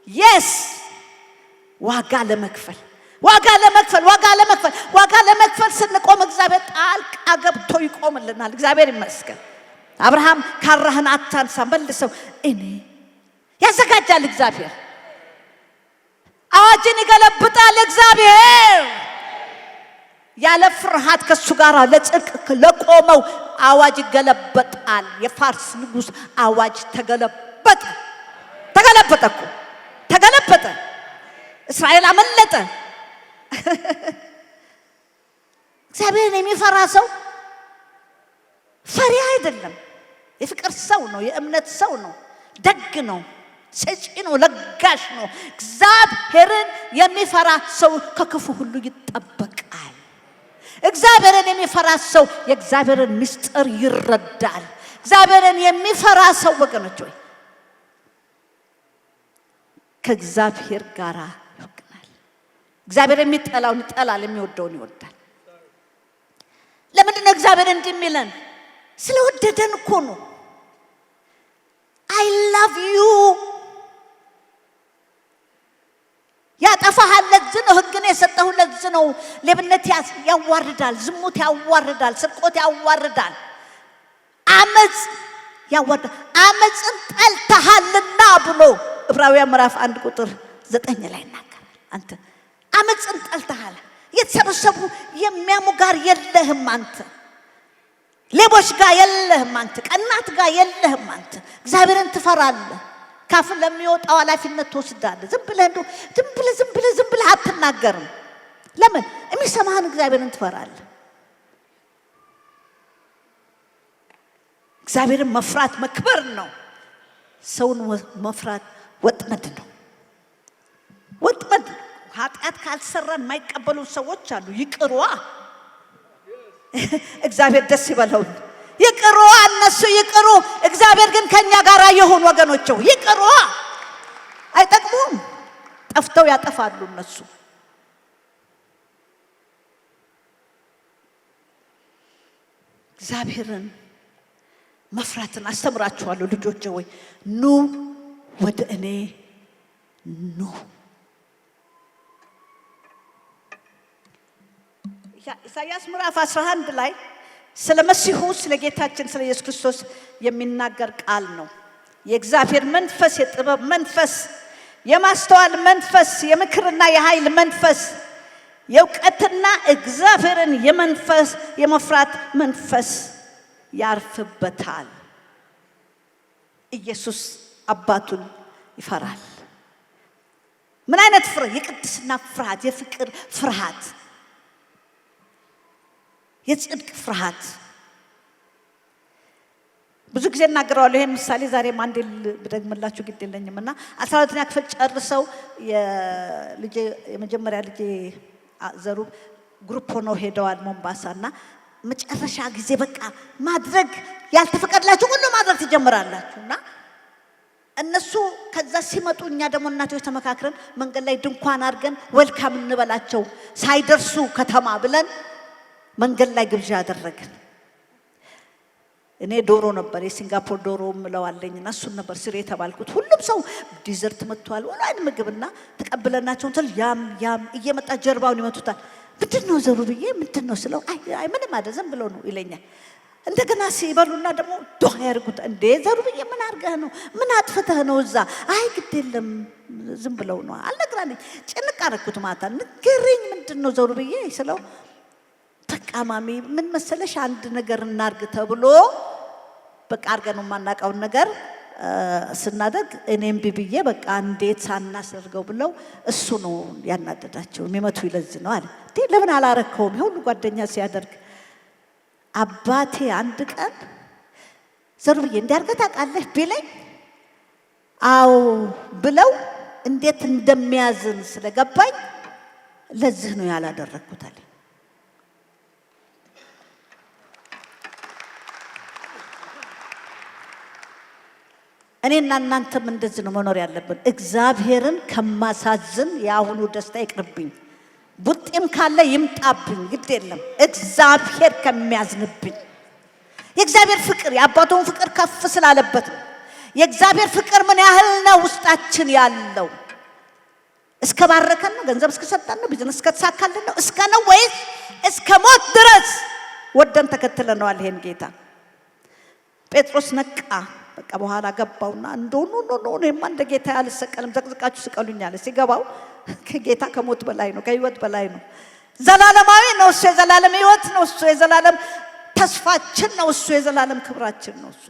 Yes፣ ዋጋ ለመክፈል፣ ዋጋ ለመክፈል፣ ዋጋ ለመክፈል፣ ዋጋ ለመክፈል ስንቆም እግዚአብሔር ጣልቃ ገብቶ ይቆምልናል። እግዚአብሔር ይመስገን። አብርሃም ካራህን አታንሳ፣ መልሰው። እኔ ያዘጋጃል እግዚአብሔር። አዋጅን ይገለብጣል እግዚአብሔር። ያለ ፍርሃት ከእሱ ጋር ለጽድቅ ለቆመው አዋጅ ይገለበጣል። የፋርስ ንጉሥ አዋጅ ተገለበጠ። ተገለበጠ እኮ፣ ተገለበጠ። እስራኤል አመለጠ። እግዚአብሔርን የሚፈራ ሰው ፈሪ አይደለም። የፍቅር ሰው ነው። የእምነት ሰው ነው። ደግ ነው። ሰጪ ነው። ለጋሽ ነው። እግዚአብሔርን የሚፈራ ሰው ከክፉ ሁሉ ይጠበቃል። እግዚአብሔርን የሚፈራ ሰው የእግዚአብሔርን ምስጢር ይረዳል። እግዚአብሔርን የሚፈራ ሰው፣ ወገኖች ሆይ፣ ከእግዚአብሔር ጋር ይወግናል። እግዚአብሔር የሚጠላውን ይጠላል፣ የሚወደውን ይወዳል። ለምንድን ነው እግዚአብሔር እንዲህ የሚለን? ስለወደደን እኮ ነው። I love you። ያጠፋሃል። ለዚህ ነው ሕግን የሰጠሁ። ለዚህ ነው። ሌብነት ያዋርዳል፣ ዝሙት ያዋርዳል፣ ስርቆት ያዋርዳል፣ አመፅ ያዋርዳል። አመፅን ጠልተሃልና ብሎ ዕብራውያን ምዕራፍ 1 ቁጥር 9 ላይ ይናገራል። አንተ አመፅን ጠልተሃል። የተሰበሰቡ የሚያሙ ጋር የለህም አንተ። ሌቦች ጋር የለህም አንተ። ቀናት ጋር የለህም አንተ። እግዚአብሔርን ትፈራለህ። ካፍህ ለሚወጣው ኃላፊነት ትወስዳለህ። ዝም ብለህ እንደው ዝም ብለህ ዝም ብለህ ዝም ብለህ አትናገርም። ለምን? የሚሰማህን እግዚአብሔርን ትፈራለህ። እግዚአብሔርን መፍራት መክበር ነው። ሰውን መፍራት ወጥመድ ነው። ወጥመድ ነው። ኃጢአት ካልሰራን የማይቀበሉ ሰዎች አሉ። ይቅሯ፣ እግዚአብሔር ደስ ይበለው። ይቅሩ፣ እነሱ ይቅሩ። እግዚአብሔር ግን ከኛ ጋር ይሁን። ወገኖቼ፣ ይቅሩ፣ አይጠቅሙም። ጠፍተው ያጠፋሉ እነሱ። እግዚአብሔርን መፍራትን አስተምራችኋለሁ። ልጆቼ ሆይ፣ ኑ ወደ እኔ ኑ። ኢሳያስ ምዕራፍ 11 ላይ ስለ መሲሁ፣ ስለ ጌታችን ስለ ኢየሱስ ክርስቶስ የሚናገር ቃል ነው። የእግዚአብሔር መንፈስ፣ የጥበብ መንፈስ፣ የማስተዋል መንፈስ፣ የምክርና የኃይል መንፈስ፣ የእውቀትና እግዚአብሔርን የመንፈስ የመፍራት መንፈስ ያርፍበታል። ኢየሱስ አባቱን ይፈራል። ምን አይነት ፍርሃት? የቅድስና ፍርሃት፣ የፍቅር ፍርሃት፣ የጽድቅ ፍርሃት። ብዙ ጊዜ እናገረዋለሁ ይሄን ምሳሌ፣ ዛሬም አንዴ ብደግምላችሁ ግድ የለኝም። እና 12ኛ ክፍል ጨርሰው የልጄ የመጀመሪያ ልጄ ዘሩ group ሆነው ሄደዋል ሞምባሳ። እና መጨረሻ ጊዜ በቃ ማድረግ ያልተፈቀደላችሁ ሁሉ ማድረግ ትጀምራላችሁ። እና እነሱ ከዛ ሲመጡ እኛ ደግሞ እናቶች ተመካክረን መንገድ ላይ ድንኳን አድርገን welcome እንበላቸው ሳይደርሱ ከተማ ብለን መንገድ ላይ ግብዣ አደረግን። እኔ ዶሮ ነበር፣ የሲንጋፖር ዶሮ ምለው አለኝ እና እሱን ነበር ስሪ የተባልኩት። ሁሉም ሰው dessert መጥቷል፣ ሁሉ አይነት ምግብና ተቀብለናቸው እንትን ያም ያም እየመጣ ጀርባውን ይመቱታል። ምንድን ነው ዘሩ ብዬ፣ ምንድን ነው ስለው፣ አይ አይ ምንም አይደል፣ ዝም ብለው ነው ይለኛል። እንደገና ሲበሉና ደግሞ ዷ ያርጉት። እንዴ ዘሩ ብዬ ምን አድርገህ ነው? ምን አጥፍተህ ነው እዛ? አይ ግድ የለም ዝም ብለው ነው አልነግራለኝ። ጭንቅ አደረኩት። ማታ ንገረኝ ምንድን ነው ዘሩ ብዬ ስለው፣ በቃ ማሚ ምን መሰለሽ፣ አንድ ነገር እናርግ ተብሎ በቃ አድርገን የማናውቀውን ነገር ስናደርግ እኔም ብዬ በቃ እንዴት ሳናስደርገው ብለው እሱ ነው ያናደዳቸው። የሚመቱ ይለዝ ነው አለ። እንዴ ለምን አላረከውም? የሁሉ ጓደኛ ሲያደርግ። አባቴ አንድ ቀን ዘሩ ብዬ እንዲያርገህ ታውቃለህ ቢለኝ አዎ ብለው እንዴት እንደሚያዝን ስለገባኝ ለዚህ ነው ያላደረግኩት አለ። እኔና እናንተም እንደዚህ ነው መኖር ያለብን። እግዚአብሔርን ከማሳዝን የአሁኑ ደስታ ይቅርብኝ፣ ቡጢም ካለ ይምጣብኝ፣ ግድ የለም እግዚአብሔር ከሚያዝንብኝ። የእግዚአብሔር ፍቅር የአባቱን ፍቅር ከፍ ስላለበት ነው። የእግዚአብሔር ፍቅር ምን ያህል ነው ውስጣችን ያለው? እስከ ባረከን ነው? ገንዘብ እስከሰጠን ነው? ቢዝነስ እስከተሳካልን ነው? እስከ ነው ወይስ እስከ ሞት ድረስ ወደን ተከትለነዋል ይሄን ጌታ? ጴጥሮስ ነቃ። በቃ በኋላ ገባውና እንደው no no no እኔማ እንደ ጌታ አልሰቀልም፣ ዘቅዝቃችሁ ስቀሉኝ አለ። ሲገባው ከጌታ ከሞት በላይ ነው፣ ከህይወት በላይ ነው። ዘላለማዊ ነው እሱ፣ የዘላለም ህይወት ነው እሱ፣ የዘላለም ተስፋችን ነው እሱ፣ የዘላለም ክብራችን ነው እሱ።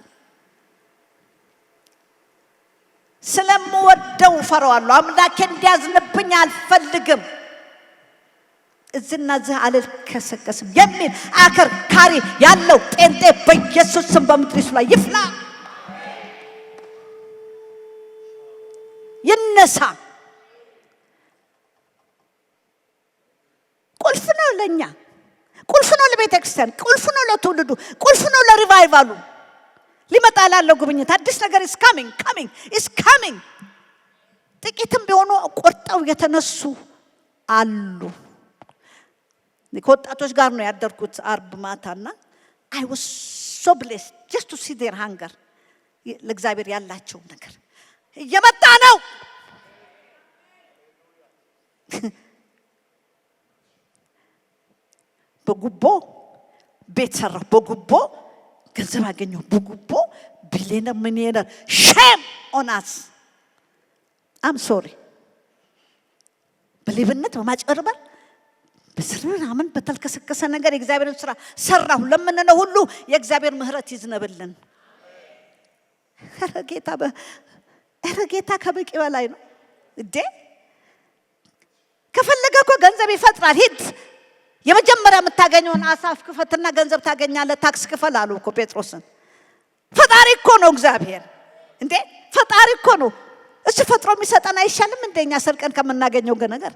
ስለምወደው እፈራዋለሁ። አምላኬ እንዲያዝንብኝ አልፈልግም። እዚህና እዚህ አልከሰከስም የሚል አከርካሪ ያለው ጴንጤ በኢየሱስ ስም በምድሪቱ ላይ ይፍላ፣ ይነሳ። ቁልፍ ነው ለኛ፣ ቁልፍ ነው ለቤተ ክርስቲያን፣ ቁልፍ ነው ለትውልዱ፣ ቁልፍ ነው ለ revival ኡ። ሊመጣ ላለው ጉብኝት አዲስ ነገር is coming, coming, is coming። ጥቂትም ቢሆኑ ቆርጠው የተነሱ አሉ። ከወጣቶች ጋር ነው ያደርኩት አርብ ማታና I was so blessed just to see their hunger፣ ለእግዚአብሔር ያላቸው ነገር እየመጣ ነው። በጉቦ ቤት ሰራሁ፣ በጉቦ ገንዘብ አገኘሁ፣ በጉቦ ቢሊየነር ሚሊየነር። Shame on us. I'm sorry። በሌብነት፣ በማጭበርበር፣ በስር ምናምን በተልከሰከሰ ነገር የእግዚአብሔርን ስራ ሰራሁ ለምንለው ሁሉ የእግዚአብሔር ምሕረት ይዝነብልን። ኧረ ጌታ ከበቂ በላይ ነው እንዴ! ከፈለገ እኮ ገንዘብ ይፈጥራል። ሂድ የመጀመሪያ የምታገኘውን አሳ ክፈትና ገንዘብ ታገኛለህ፣ tax ክፈል አሉ እኮ ጴጥሮስን። ፈጣሪ እኮ ነው እግዚአብሔር እንዴ! ፈጣሪ እኮ ነው። እሱ ፈጥሮ የሚሰጠን አይሻልም? እንደኛ ሰርቀን ከምናገኘው ነገር።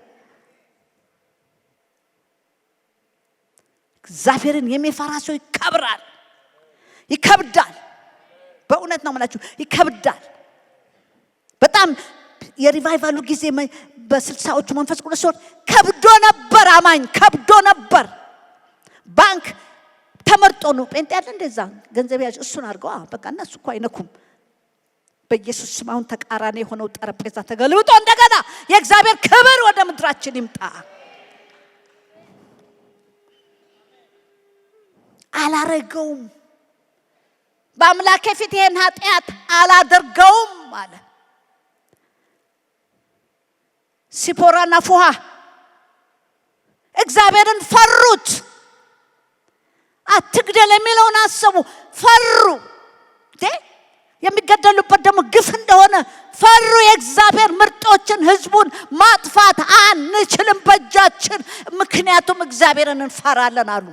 እግዚአብሔርን የሚፈራ ሰው ይከብራል፣ ይከብዳል። በእውነት ነው የምላችሁ፣ ይከብዳል። በጣም የ revival ኡ ጊዜ በ60ዎቹ መንፈስ ቅዱስ ሲሆን ከብዶ ነበር፣ አማኝ ከብዶ ነበር። ባንክ ተመርጦ ነው ጴንጤ ያለ እንደዛ ገንዘብ ያዥ እሱን አድርገው በቃ እነሱ እኮ አይነኩም። በኢየሱስ ስም አሁን ተቃራኒ የሆነው ጠረጴዛ ተገልብጦ እንደገና የእግዚአብሔር ክብር ወደ ምድራችን ይምጣ። አላረገውም፣ በአምላኬ ፊት ይሄን ኃጢአት አላደርገውም አለ። ሲፖራና ፉሃ እግዚአብሔርን ፈሩት። አትግደል የሚለውን አሰቡ፣ ፈሩ። እንዴ የሚገደሉበት ደግሞ ግፍ እንደሆነ ፈሩ። የእግዚአብሔር ምርጦችን ህዝቡን ማጥፋት አንችልም በእጃችን፣ ምክንያቱም እግዚአብሔርን እንፈራለን አሉ።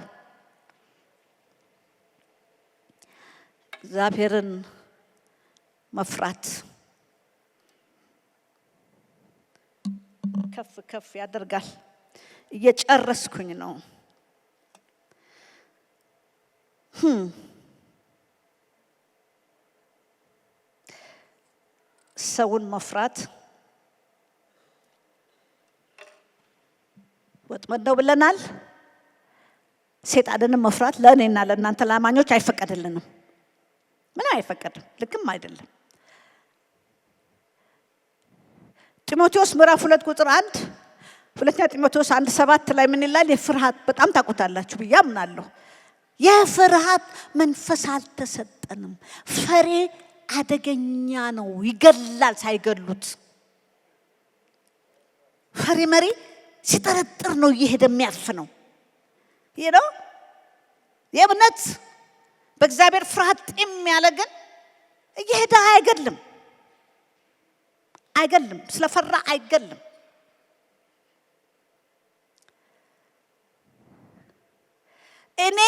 እግዚአብሔርን መፍራት ከፍ ከፍ ያደርጋል። እየጨረስኩኝ ነው። ሰውን መፍራት ወጥመድ ነው ብለናል። ሴጣንንም መፍራት ለእኔና ለእናንተ ለአማኞች አይፈቀድልንም። ምን አይፈቀድም፣ ልክም አይደለም። ጢሞቴዎስ ምዕራፍ 2 ቁጥር 1፣ ሁለተኛ ጢሞቴዎስ 1:7 ላይ ምን ይላል? የፍርሃት በጣም ታውቁታላችሁ ብዬ አምናለሁ። የፍርሃት መንፈስ አልተሰጠንም። ፈሪ አደገኛ ነው፣ ይገላል ሳይገሉት። ፈሪ መሪ ሲጠረጥር ነው እየሄደ የሚያፍነው። ይህ ነው የእምነት በእግዚአብሔር ፍርሃት ጢም ያለ ግን እየሄደ አይገድልም፣ አይገልም፣ ስለፈራ አይገልም። እኔ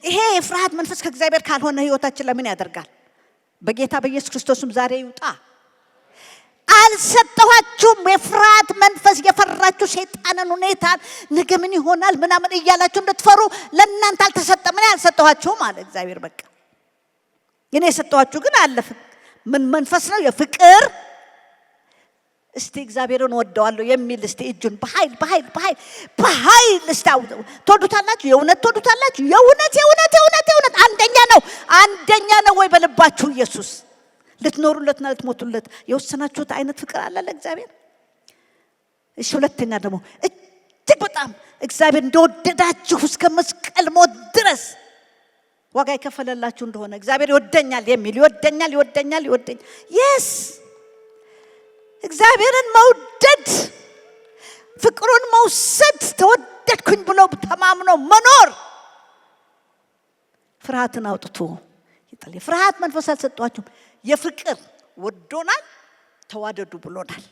ይሄ የፍርሃት መንፈስ ከእግዚአብሔር ካልሆነ ህይወታችን ለምን ያደርጋል? በጌታ በኢየሱስ ክርስቶስም ዛሬ ይውጣ። አልሰጠኋችሁም የፍርሃት መንፈስ የፈራችሁ ሰይጣንን፣ ሁኔታን፣ ነገ ምን ይሆናል ምናምን እያላችሁ እንድትፈሩ ለእናንተ አልተሰጠም። እኔ አልሰጠኋችሁም አለ እግዚአብሔር። በቃ እኔ የሰጠኋችሁ ግን አለ። ምን መንፈስ ነው? የፍቅር። እስቲ እግዚአብሔርን ወደዋለሁ የሚል እስቲ እጁን በኃይል በኃይል በኃይል በኃይል እስቲ ትወዱታላችሁ? የእውነት ትወዱታላችሁ? የእውነት የእውነት የእውነት የእውነት አንደኛ ነው፣ አንደኛ ነው ወይ በልባችሁ ኢየሱስ ልትኖሩለትና ልትሞቱለት የወሰናችሁት አይነት ፍቅር አለ ለእግዚአብሔር? እሺ፣ ሁለተኛ ደግሞ እጅግ በጣም እግዚአብሔር እንደወደዳችሁ እስከ መስቀል ሞት ድረስ ዋጋ የከፈለላችሁ እንደሆነ እግዚአብሔር ይወደኛል የሚል፣ ይወደኛል፣ ይወደኛል፣ ይወደኛል። Yes፣ እግዚአብሔርን መውደድ፣ ፍቅሩን መውሰድ፣ ተወደድኩኝ ብሎ ተማምኖ መኖር ፍርሃትን አውጥቶ ይጥል። የፍርሃት መንፈስ አልሰጧችሁም። የፍቅር ወዶናል፣ ተዋደዱ ብሎናል።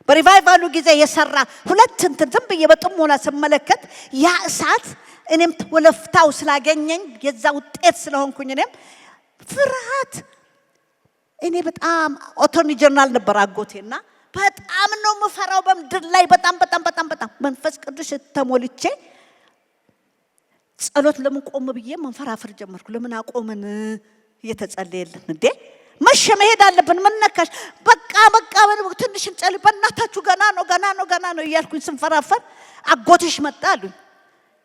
በ revival ኡ ጊዜ የሰራ ሁለት እንትን ዝም ብዬ በጥሞና ስመለከት ያ እሳት እኔም ወለፍታው ስላገኘኝ የዛ ውጤት ስለሆንኩኝ እኔም ፍርሃት እኔ በጣም attorney general ነበር አጎቴና በጣም ነው የምፈራው በምድር ላይ፣ በጣም በጣም በጣም በጣም። መንፈስ ቅዱስ ተሞልቼ ጸሎት ለምን ቆም ብዬ መንፈራፈር ጀመርኩ። ለምን አቆምን? እየተጸለየልን እንዴ መሸ፣ መሄድ አለብን። ምን ነካሽ? በቃ በቃ ትንሽ እንጸልይ፣ በእናታችሁ ገና ነው፣ ገና ነው፣ ገና ነው እያልኩኝ ስንፈራፈር አጎትሽ መጣ አሉኝ።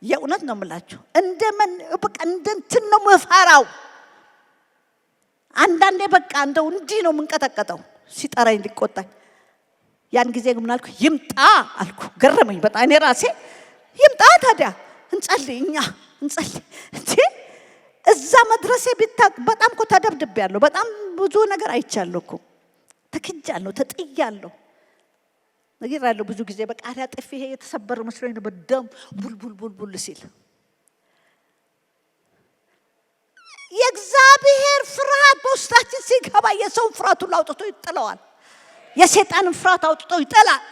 የእውነት ነው የምላችሁ፣ እንደምን በቃ እንደ እንትን ነው የምፈራው። አንዳንዴ በቃ እንደው እንዲህ ነው የምንቀጠቀጠው ሲጠራኝ ሊቆጣኝ። ያን ጊዜ ግን ምን አልኩ? ይምጣ አልኩ። ገረመኝ በጣም እኔ ራሴ። ይምጣ ታዲያ፣ እንጸልይ፣ እኛ እንጸልይ እንዴ። እዛ መድረሴ ቢታቅ በጣም እኮ ተደብድቤያለሁ። በጣም ብዙ ነገር አይቻለሁ እኮ፣ ተክጃለሁ፣ ተጥያለሁ። ነግሬያለሁ ብዙ ጊዜ በቃሪያ ጥፊ ይሄ የተሰበረ መስሎኝ ነበር ደም ቡልቡል ቡልቡል ሲል። የእግዚአብሔር ፍርሃት በውስጣችን ሲገባ የሰውን ፍርሃት ሁሉ አውጥቶ ይጥለዋል። የሰይጣንን ፍርሃት አውጥቶ ይጥላል።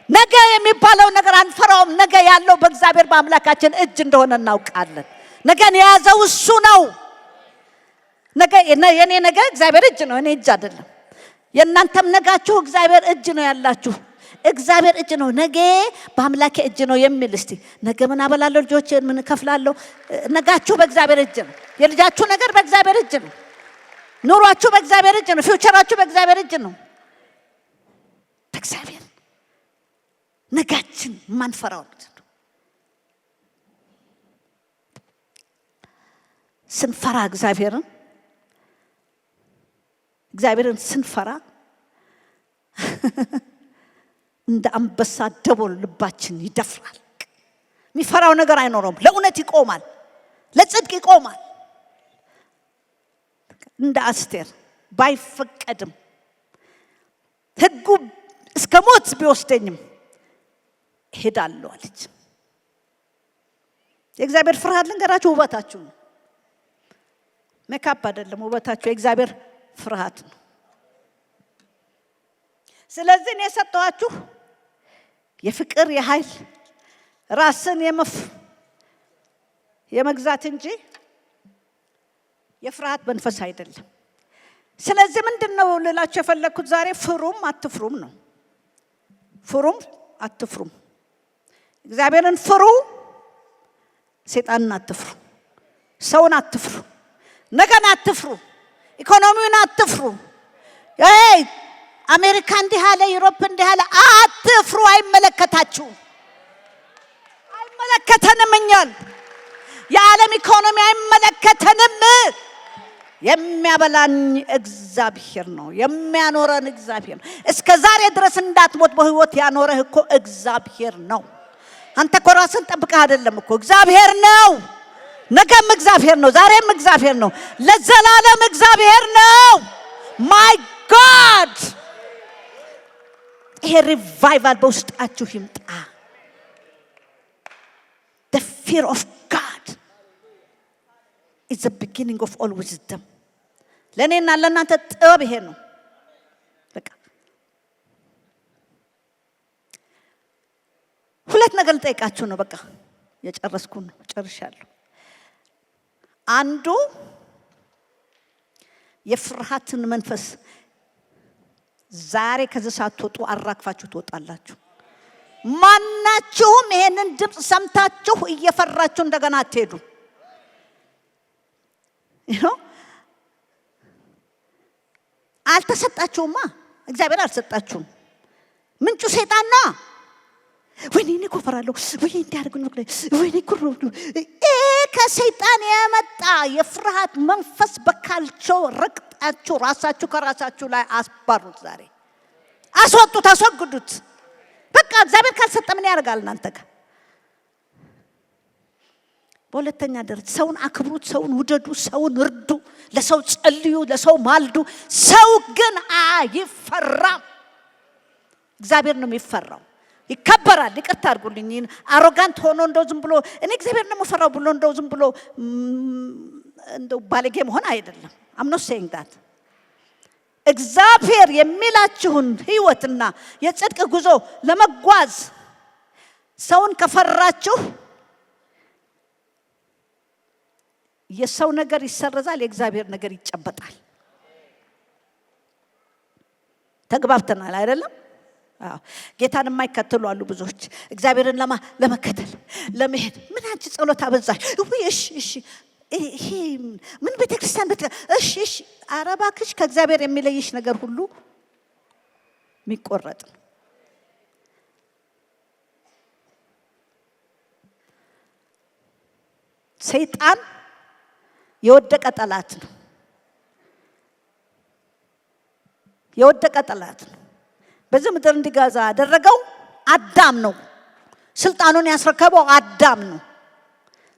ነገ የሚባለው ነገር አንፈራውም። ነገ ያለው በእግዚአብሔር በአምላካችን እጅ እንደሆነ እናውቃለን። ነገን የያዘው እሱ ነው። ነገ የኔ ነገ እግዚአብሔር እጅ ነው፣ እኔ እጅ አይደለም። የእናንተም ነጋችሁ እግዚአብሔር እጅ ነው ያላችሁ። እግዚአብሔር እጅ ነው። ነገ በአምላኬ እጅ ነው የሚል እስቲ ነገ ምን አበላለሁ፣ ልጆቼን ምን እከፍላለሁ? ነጋችሁ በእግዚአብሔር እጅ ነው። የልጃችሁ ነገር በእግዚአብሔር እጅ ነው። ኑሯችሁ በእግዚአብሔር እጅ ነው። Future ኣችሁ በእግዚአብሔር እጅ ነው። በእግዚአብሔር ነጋችን ማንፈራው ስንፈራ እግዚአብሔርን ስንፈራ እንደ አንበሳ ደቦል ልባችን ይደፍራል። የሚፈራው ነገር አይኖረውም። ለእውነት ይቆማል፣ ለጽድቅ ይቆማል። እንደ አስቴር ባይፈቀድም ሕጉ እስከ ሞት ቢወስደኝም እሄዳለሁ አለች። የእግዚአብሔር ፍርሃት ልንገራችሁ ውበታችሁ ነው። ሜካፕ አይደለም ውበታችሁ፣ የእግዚአብሔር ፍርሃት ነው። ስለዚህ እኔ የሰጠኋችሁ የፍቅር፣ የኃይል፣ ራስን የመግዛት እንጂ የፍርሃት መንፈስ አይደለም። ስለዚህ ምንድን ነው ልላችሁ የፈለግኩት ዛሬ ፍሩም አትፍሩም ነው። ፍሩም አትፍሩም። እግዚአብሔርን ፍሩ፣ ሰይጣንን አትፍሩ፣ ሰውን አትፍሩ፣ ነገን አትፍሩ፣ ኢኮኖሚውን አትፍሩ። ኤይ አሜሪካ እንዲህ አለ፣ Europe እንዲህ አለ፣ አትፍሩ። አይመለከታችሁም፣ አይመለከተንም። እኛን የዓለም ኢኮኖሚ አይመለከተንም። የሚያበላኝ እግዚአብሔር ነው። የሚያኖረን እግዚአብሔር ነው። እስከ ዛሬ ድረስ እንዳትሞት በህይወት ያኖረህ እኮ እግዚአብሔር ነው። አንተ እኮ ራስህን ጠብቀህ አይደለም እኮ፣ እግዚአብሔር ነው። ነገም እግዚአብሔር ነው፣ ዛሬም እግዚአብሔር ነው፣ ለዘላለም እግዚአብሔር ነው። My God፣ ይሄ revival በውስጣችሁ ይምጣ። The fear of God is the beginning of all wisdom። ለእኔና ለእናንተ ጥበብ ይሄ ነው። በቃ ሁለት ነገር ልጠይቃችሁ ነው። በቃ የጨረስኩ ነው፣ ጨርሻለሁ። አንዱ የፍርሃትን መንፈስ ዛሬ ከዚህ ሳትወጡ አራግፋችሁ ትወጣላችሁ። ማናችሁም ይሄንን ድምፅ ሰምታችሁ እየፈራችሁ እንደገና አትሄዱ። አልተሰጣችሁማ፣ እግዚአብሔር አልሰጣችሁም። ምንጩ ሰይጣን ነው። ወይኔ እኔ እኮ እፈራለሁ፣ ወይኔ እንዲያደርጉኝ፣ ወይኔ እኮ፣ ይሄ ከሰይጣን የመጣ የፍርሃት መንፈስ በካልቾ ረግጣችሁ ራሳችሁ ከራሳችሁ ላይ አስባሩት። ዛሬ አስወጡት፣ አስወግዱት። በቃ እግዚአብሔር ካልሰጠ ምን ያደርጋል እናንተ ጋር? በሁለተኛ ደረጃ ሰውን አክብሩት፣ ሰውን ውደዱ፣ ሰውን እርዱ፣ ለሰው ጸልዩ፣ ለሰው ማልዱ። ሰው ግን አይፈራም። እግዚአብሔር ነው የሚፈራው። ይከበራል። ይቅርታ አድርጉልኝ። Arrogant ሆኖ እንደው ዝም ብሎ እኔ እግዚአብሔር ነው የምፈራው ብሎ እንደው ዝም ብሎ እንደው ባለጌ መሆን አይደለም። I'm not saying that። እግዚአብሔር የሚላችሁን ህይወትና የጽድቅ ጉዞ ለመጓዝ ሰውን ከፈራችሁ የሰው ነገር ይሰረዛል፣ የእግዚአብሔር ነገር ይጨበጣል። ተግባብተናል አይደለም? አዎ። ጌታን የማይከተሉ አሉ ብዙዎች። እግዚአብሔርን ለመከተል ለመሄድ ምን አንቺ ጸሎት አበዛሽ? ውይ እሺ እሺ፣ ይሄ ምን ቤተክርስቲያን ቤተ እሺ እሺ፣ ኧረ እባክሽ ከእግዚአብሔር የሚለይሽ ነገር ሁሉ የሚቆረጥ ነው። ሰይጣን የወደቀ ጠላት ነው። የወደቀ ጠላት ነው። በዚህ ምድር እንዲገዛ ያደረገው አዳም ነው። ስልጣኑን ያስረከበው አዳም ነው።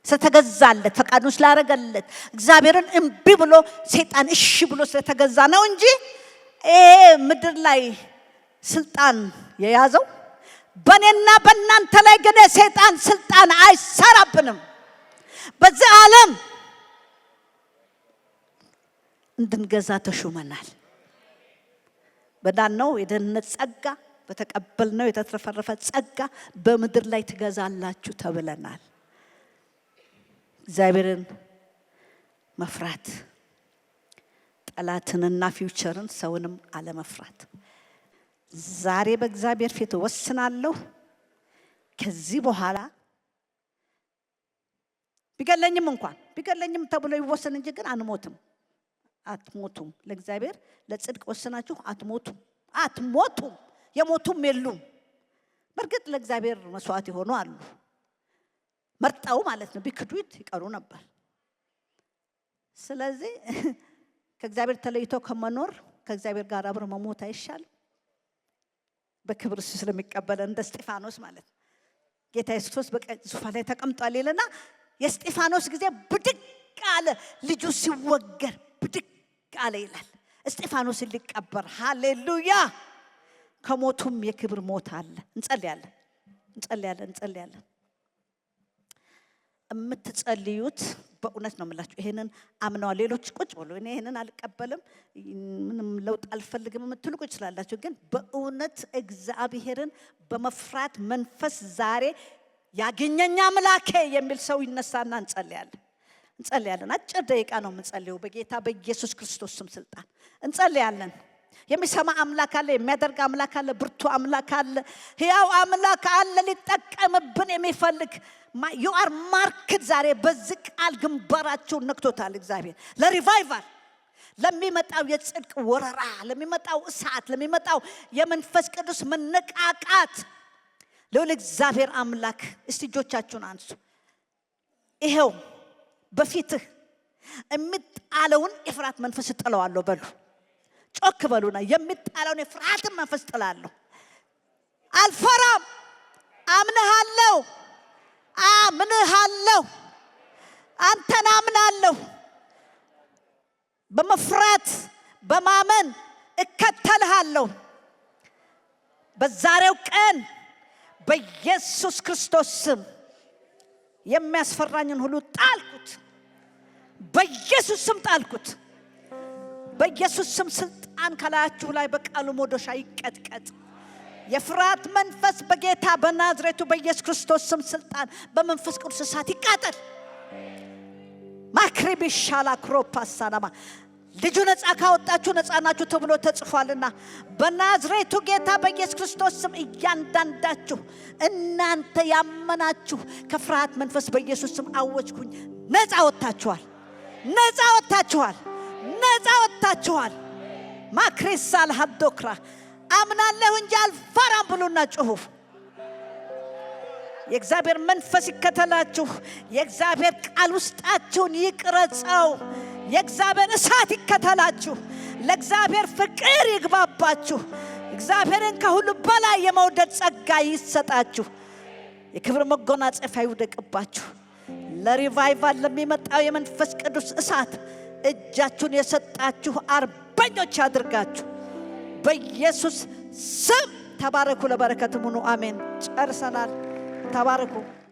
ስለተገዛለት፣ ፈቃዱን ስላደረገለት፣ እግዚአብሔርን እምቢ ብሎ ሰይጣን እሺ ብሎ ስለተገዛ ነው እንጂ ይሄ ምድር ላይ ስልጣን የያዘው በእኔና በእናንተ ላይ ግን የሰይጣን ስልጣን አይሰራብንም። በዚህ ዓለም እንድንገዛ ተሹመናል። በዳነው የደህንነት ጸጋ፣ በተቀበልነው የተትረፈረፈ ጸጋ በምድር ላይ ትገዛላችሁ ተብለናል። እግዚአብሔርን መፍራት፣ ጠላትንና future ን ሰውንም አለመፍራት። ዛሬ በእግዚአብሔር ፊት እወስናለሁ። ከዚህ በኋላ ቢገለኝም እንኳን ቢገለኝም ተብሎ ይወሰን እንጂ ግን አንሞትም። አትሞቱም። ለእግዚአብሔር ለጽድቅ ወስናችሁ አትሞቱም። አትሞቱም። የሞቱም የሉም። በእርግጥ ለእግዚአብሔር መስዋዕት የሆኑ አሉ። መርጠው ማለት ነው። ቢክዱት ይቀሩ ነበር። ስለዚህ ከእግዚአብሔር ተለይቶ ከመኖር ከእግዚአብሔር ጋር አብሮ መሞት አይሻልም? በክብር እሱ ስለሚቀበለን እንደ እስጢፋኖስ ማለት ነው። ጌታ ኢየሱስ ክርስቶስ በቀኝ ዙፋን ላይ ተቀምጧል ይልና የእስጢፋኖስ ጊዜ ብድግ አለ። ልጁ ሲወገር ብድግ አለ ይላል። እስጢፋኖስን ሊቀበር። ሃሌሉያ! ከሞቱም የክብር ሞት አለ። እንጸልያለን፣ እንጸልያለን፣ እንጸልያለን። የምትጸልዩት በእውነት ነው የምላችሁ። ይሄንን አምነዋል። ሌሎች ቁጭ ብሎ እኔ ይሄንን አልቀበልም፣ ምንም ለውጥ አልፈልግም የምትሉ ቁጭ ስላላችሁ፣ ግን በእውነት እግዚአብሔርን በመፍራት መንፈስ ዛሬ ያገኘኝ አምላኬ የሚል ሰው ይነሳና እንጸልያለን። እንጸልያለን። አጭር ደቂቃ ነው የምንጸልየው። በጌታ በኢየሱስ ክርስቶስ ስም ስልጣን እንጸልያለን። የሚሰማ አምላክ አለ፣ የሚያደርግ አምላክ አለ፣ ብርቱ አምላክ አለ፣ ሕያው አምላክ አለ፣ ሊጠቀምብን የሚፈልግ። You are marked። ዛሬ በዚህ ቃል ግንባራቸውን ነክቶታል እግዚአብሔር። ለ revival፣ ለሚመጣው የጽድቅ ወረራ፣ ለሚመጣው እሳት፣ ለሚመጣው የመንፈስ ቅዱስ መነቃቃት ልዑል እግዚአብሔር አምላክ እስቲ እጆቻችሁን አንሱ። ይሄው በፊትህ የሚጣለውን የፍርሃት መንፈስ እጥለዋለሁ በሉ። ጮክ በሉና የሚጣለውን የፍርሃትን መንፈስ እጥላለሁ። አልፈራም። አምንሃለሁ፣ አምንሃለሁ። አንተን አምናለሁ። በመፍራት በማመን እከተልሃለሁ። በዛሬው ቀን በኢየሱስ ክርስቶስ ስም የሚያስፈራኝን ሁሉ ጣልኩት። በኢየሱስ ስም ጣልኩት። በኢየሱስ ስም ስልጣን ከላያችሁ ላይ በቃሉ መዶሻ ይቀጥቀጥ። የፍርሃት መንፈስ በጌታ በናዝሬቱ በኢየሱስ ክርስቶስ ስም ስልጣን በመንፈስ ቅዱስ እሳት ይቃጠል። ማክሪቢሻላ ክሮፓሳናማ ልጁ ነፃ ካወጣችሁ ነፃ ናችሁ ተብሎ ተጽፏልና በናዝሬቱ ጌታ በኢየሱስ ክርስቶስ ስም እያንዳንዳችሁ እናንተ ያመናችሁ ከፍርሃት መንፈስ በኢየሱስ ስም አወጅኩኝ፣ ነፃ ወጥታችኋል። ነፃ ወጥታችኋል። ነፃ ወጥታችኋል። ማክሪሳል ሀዶክራ አምናለሁ እንጂ አልፈራም ብሉና ጩኹ። የእግዚአብሔር መንፈስ ይከተላችሁ። የእግዚአብሔር ቃል ውስጣችሁን ይቅረጸው። የእግዚአብሔር እሳት ይከተላችሁ። ለእግዚአብሔር ፍቅር ይግባባችሁ። እግዚአብሔርን ከሁሉ በላይ የመውደድ ጸጋ ይሰጣችሁ። የክብር መጎናጸፊያ ይውደቅባችሁ። ለ revival ለሚመጣው የመንፈስ ቅዱስ እሳት እጃችሁን የሰጣችሁ አርበኞች ያድርጋችሁ። በኢየሱስ ስም ተባረኩ። ለበረከትም ሁኑ። አሜን። ጨርሰናል። ተባረኩ።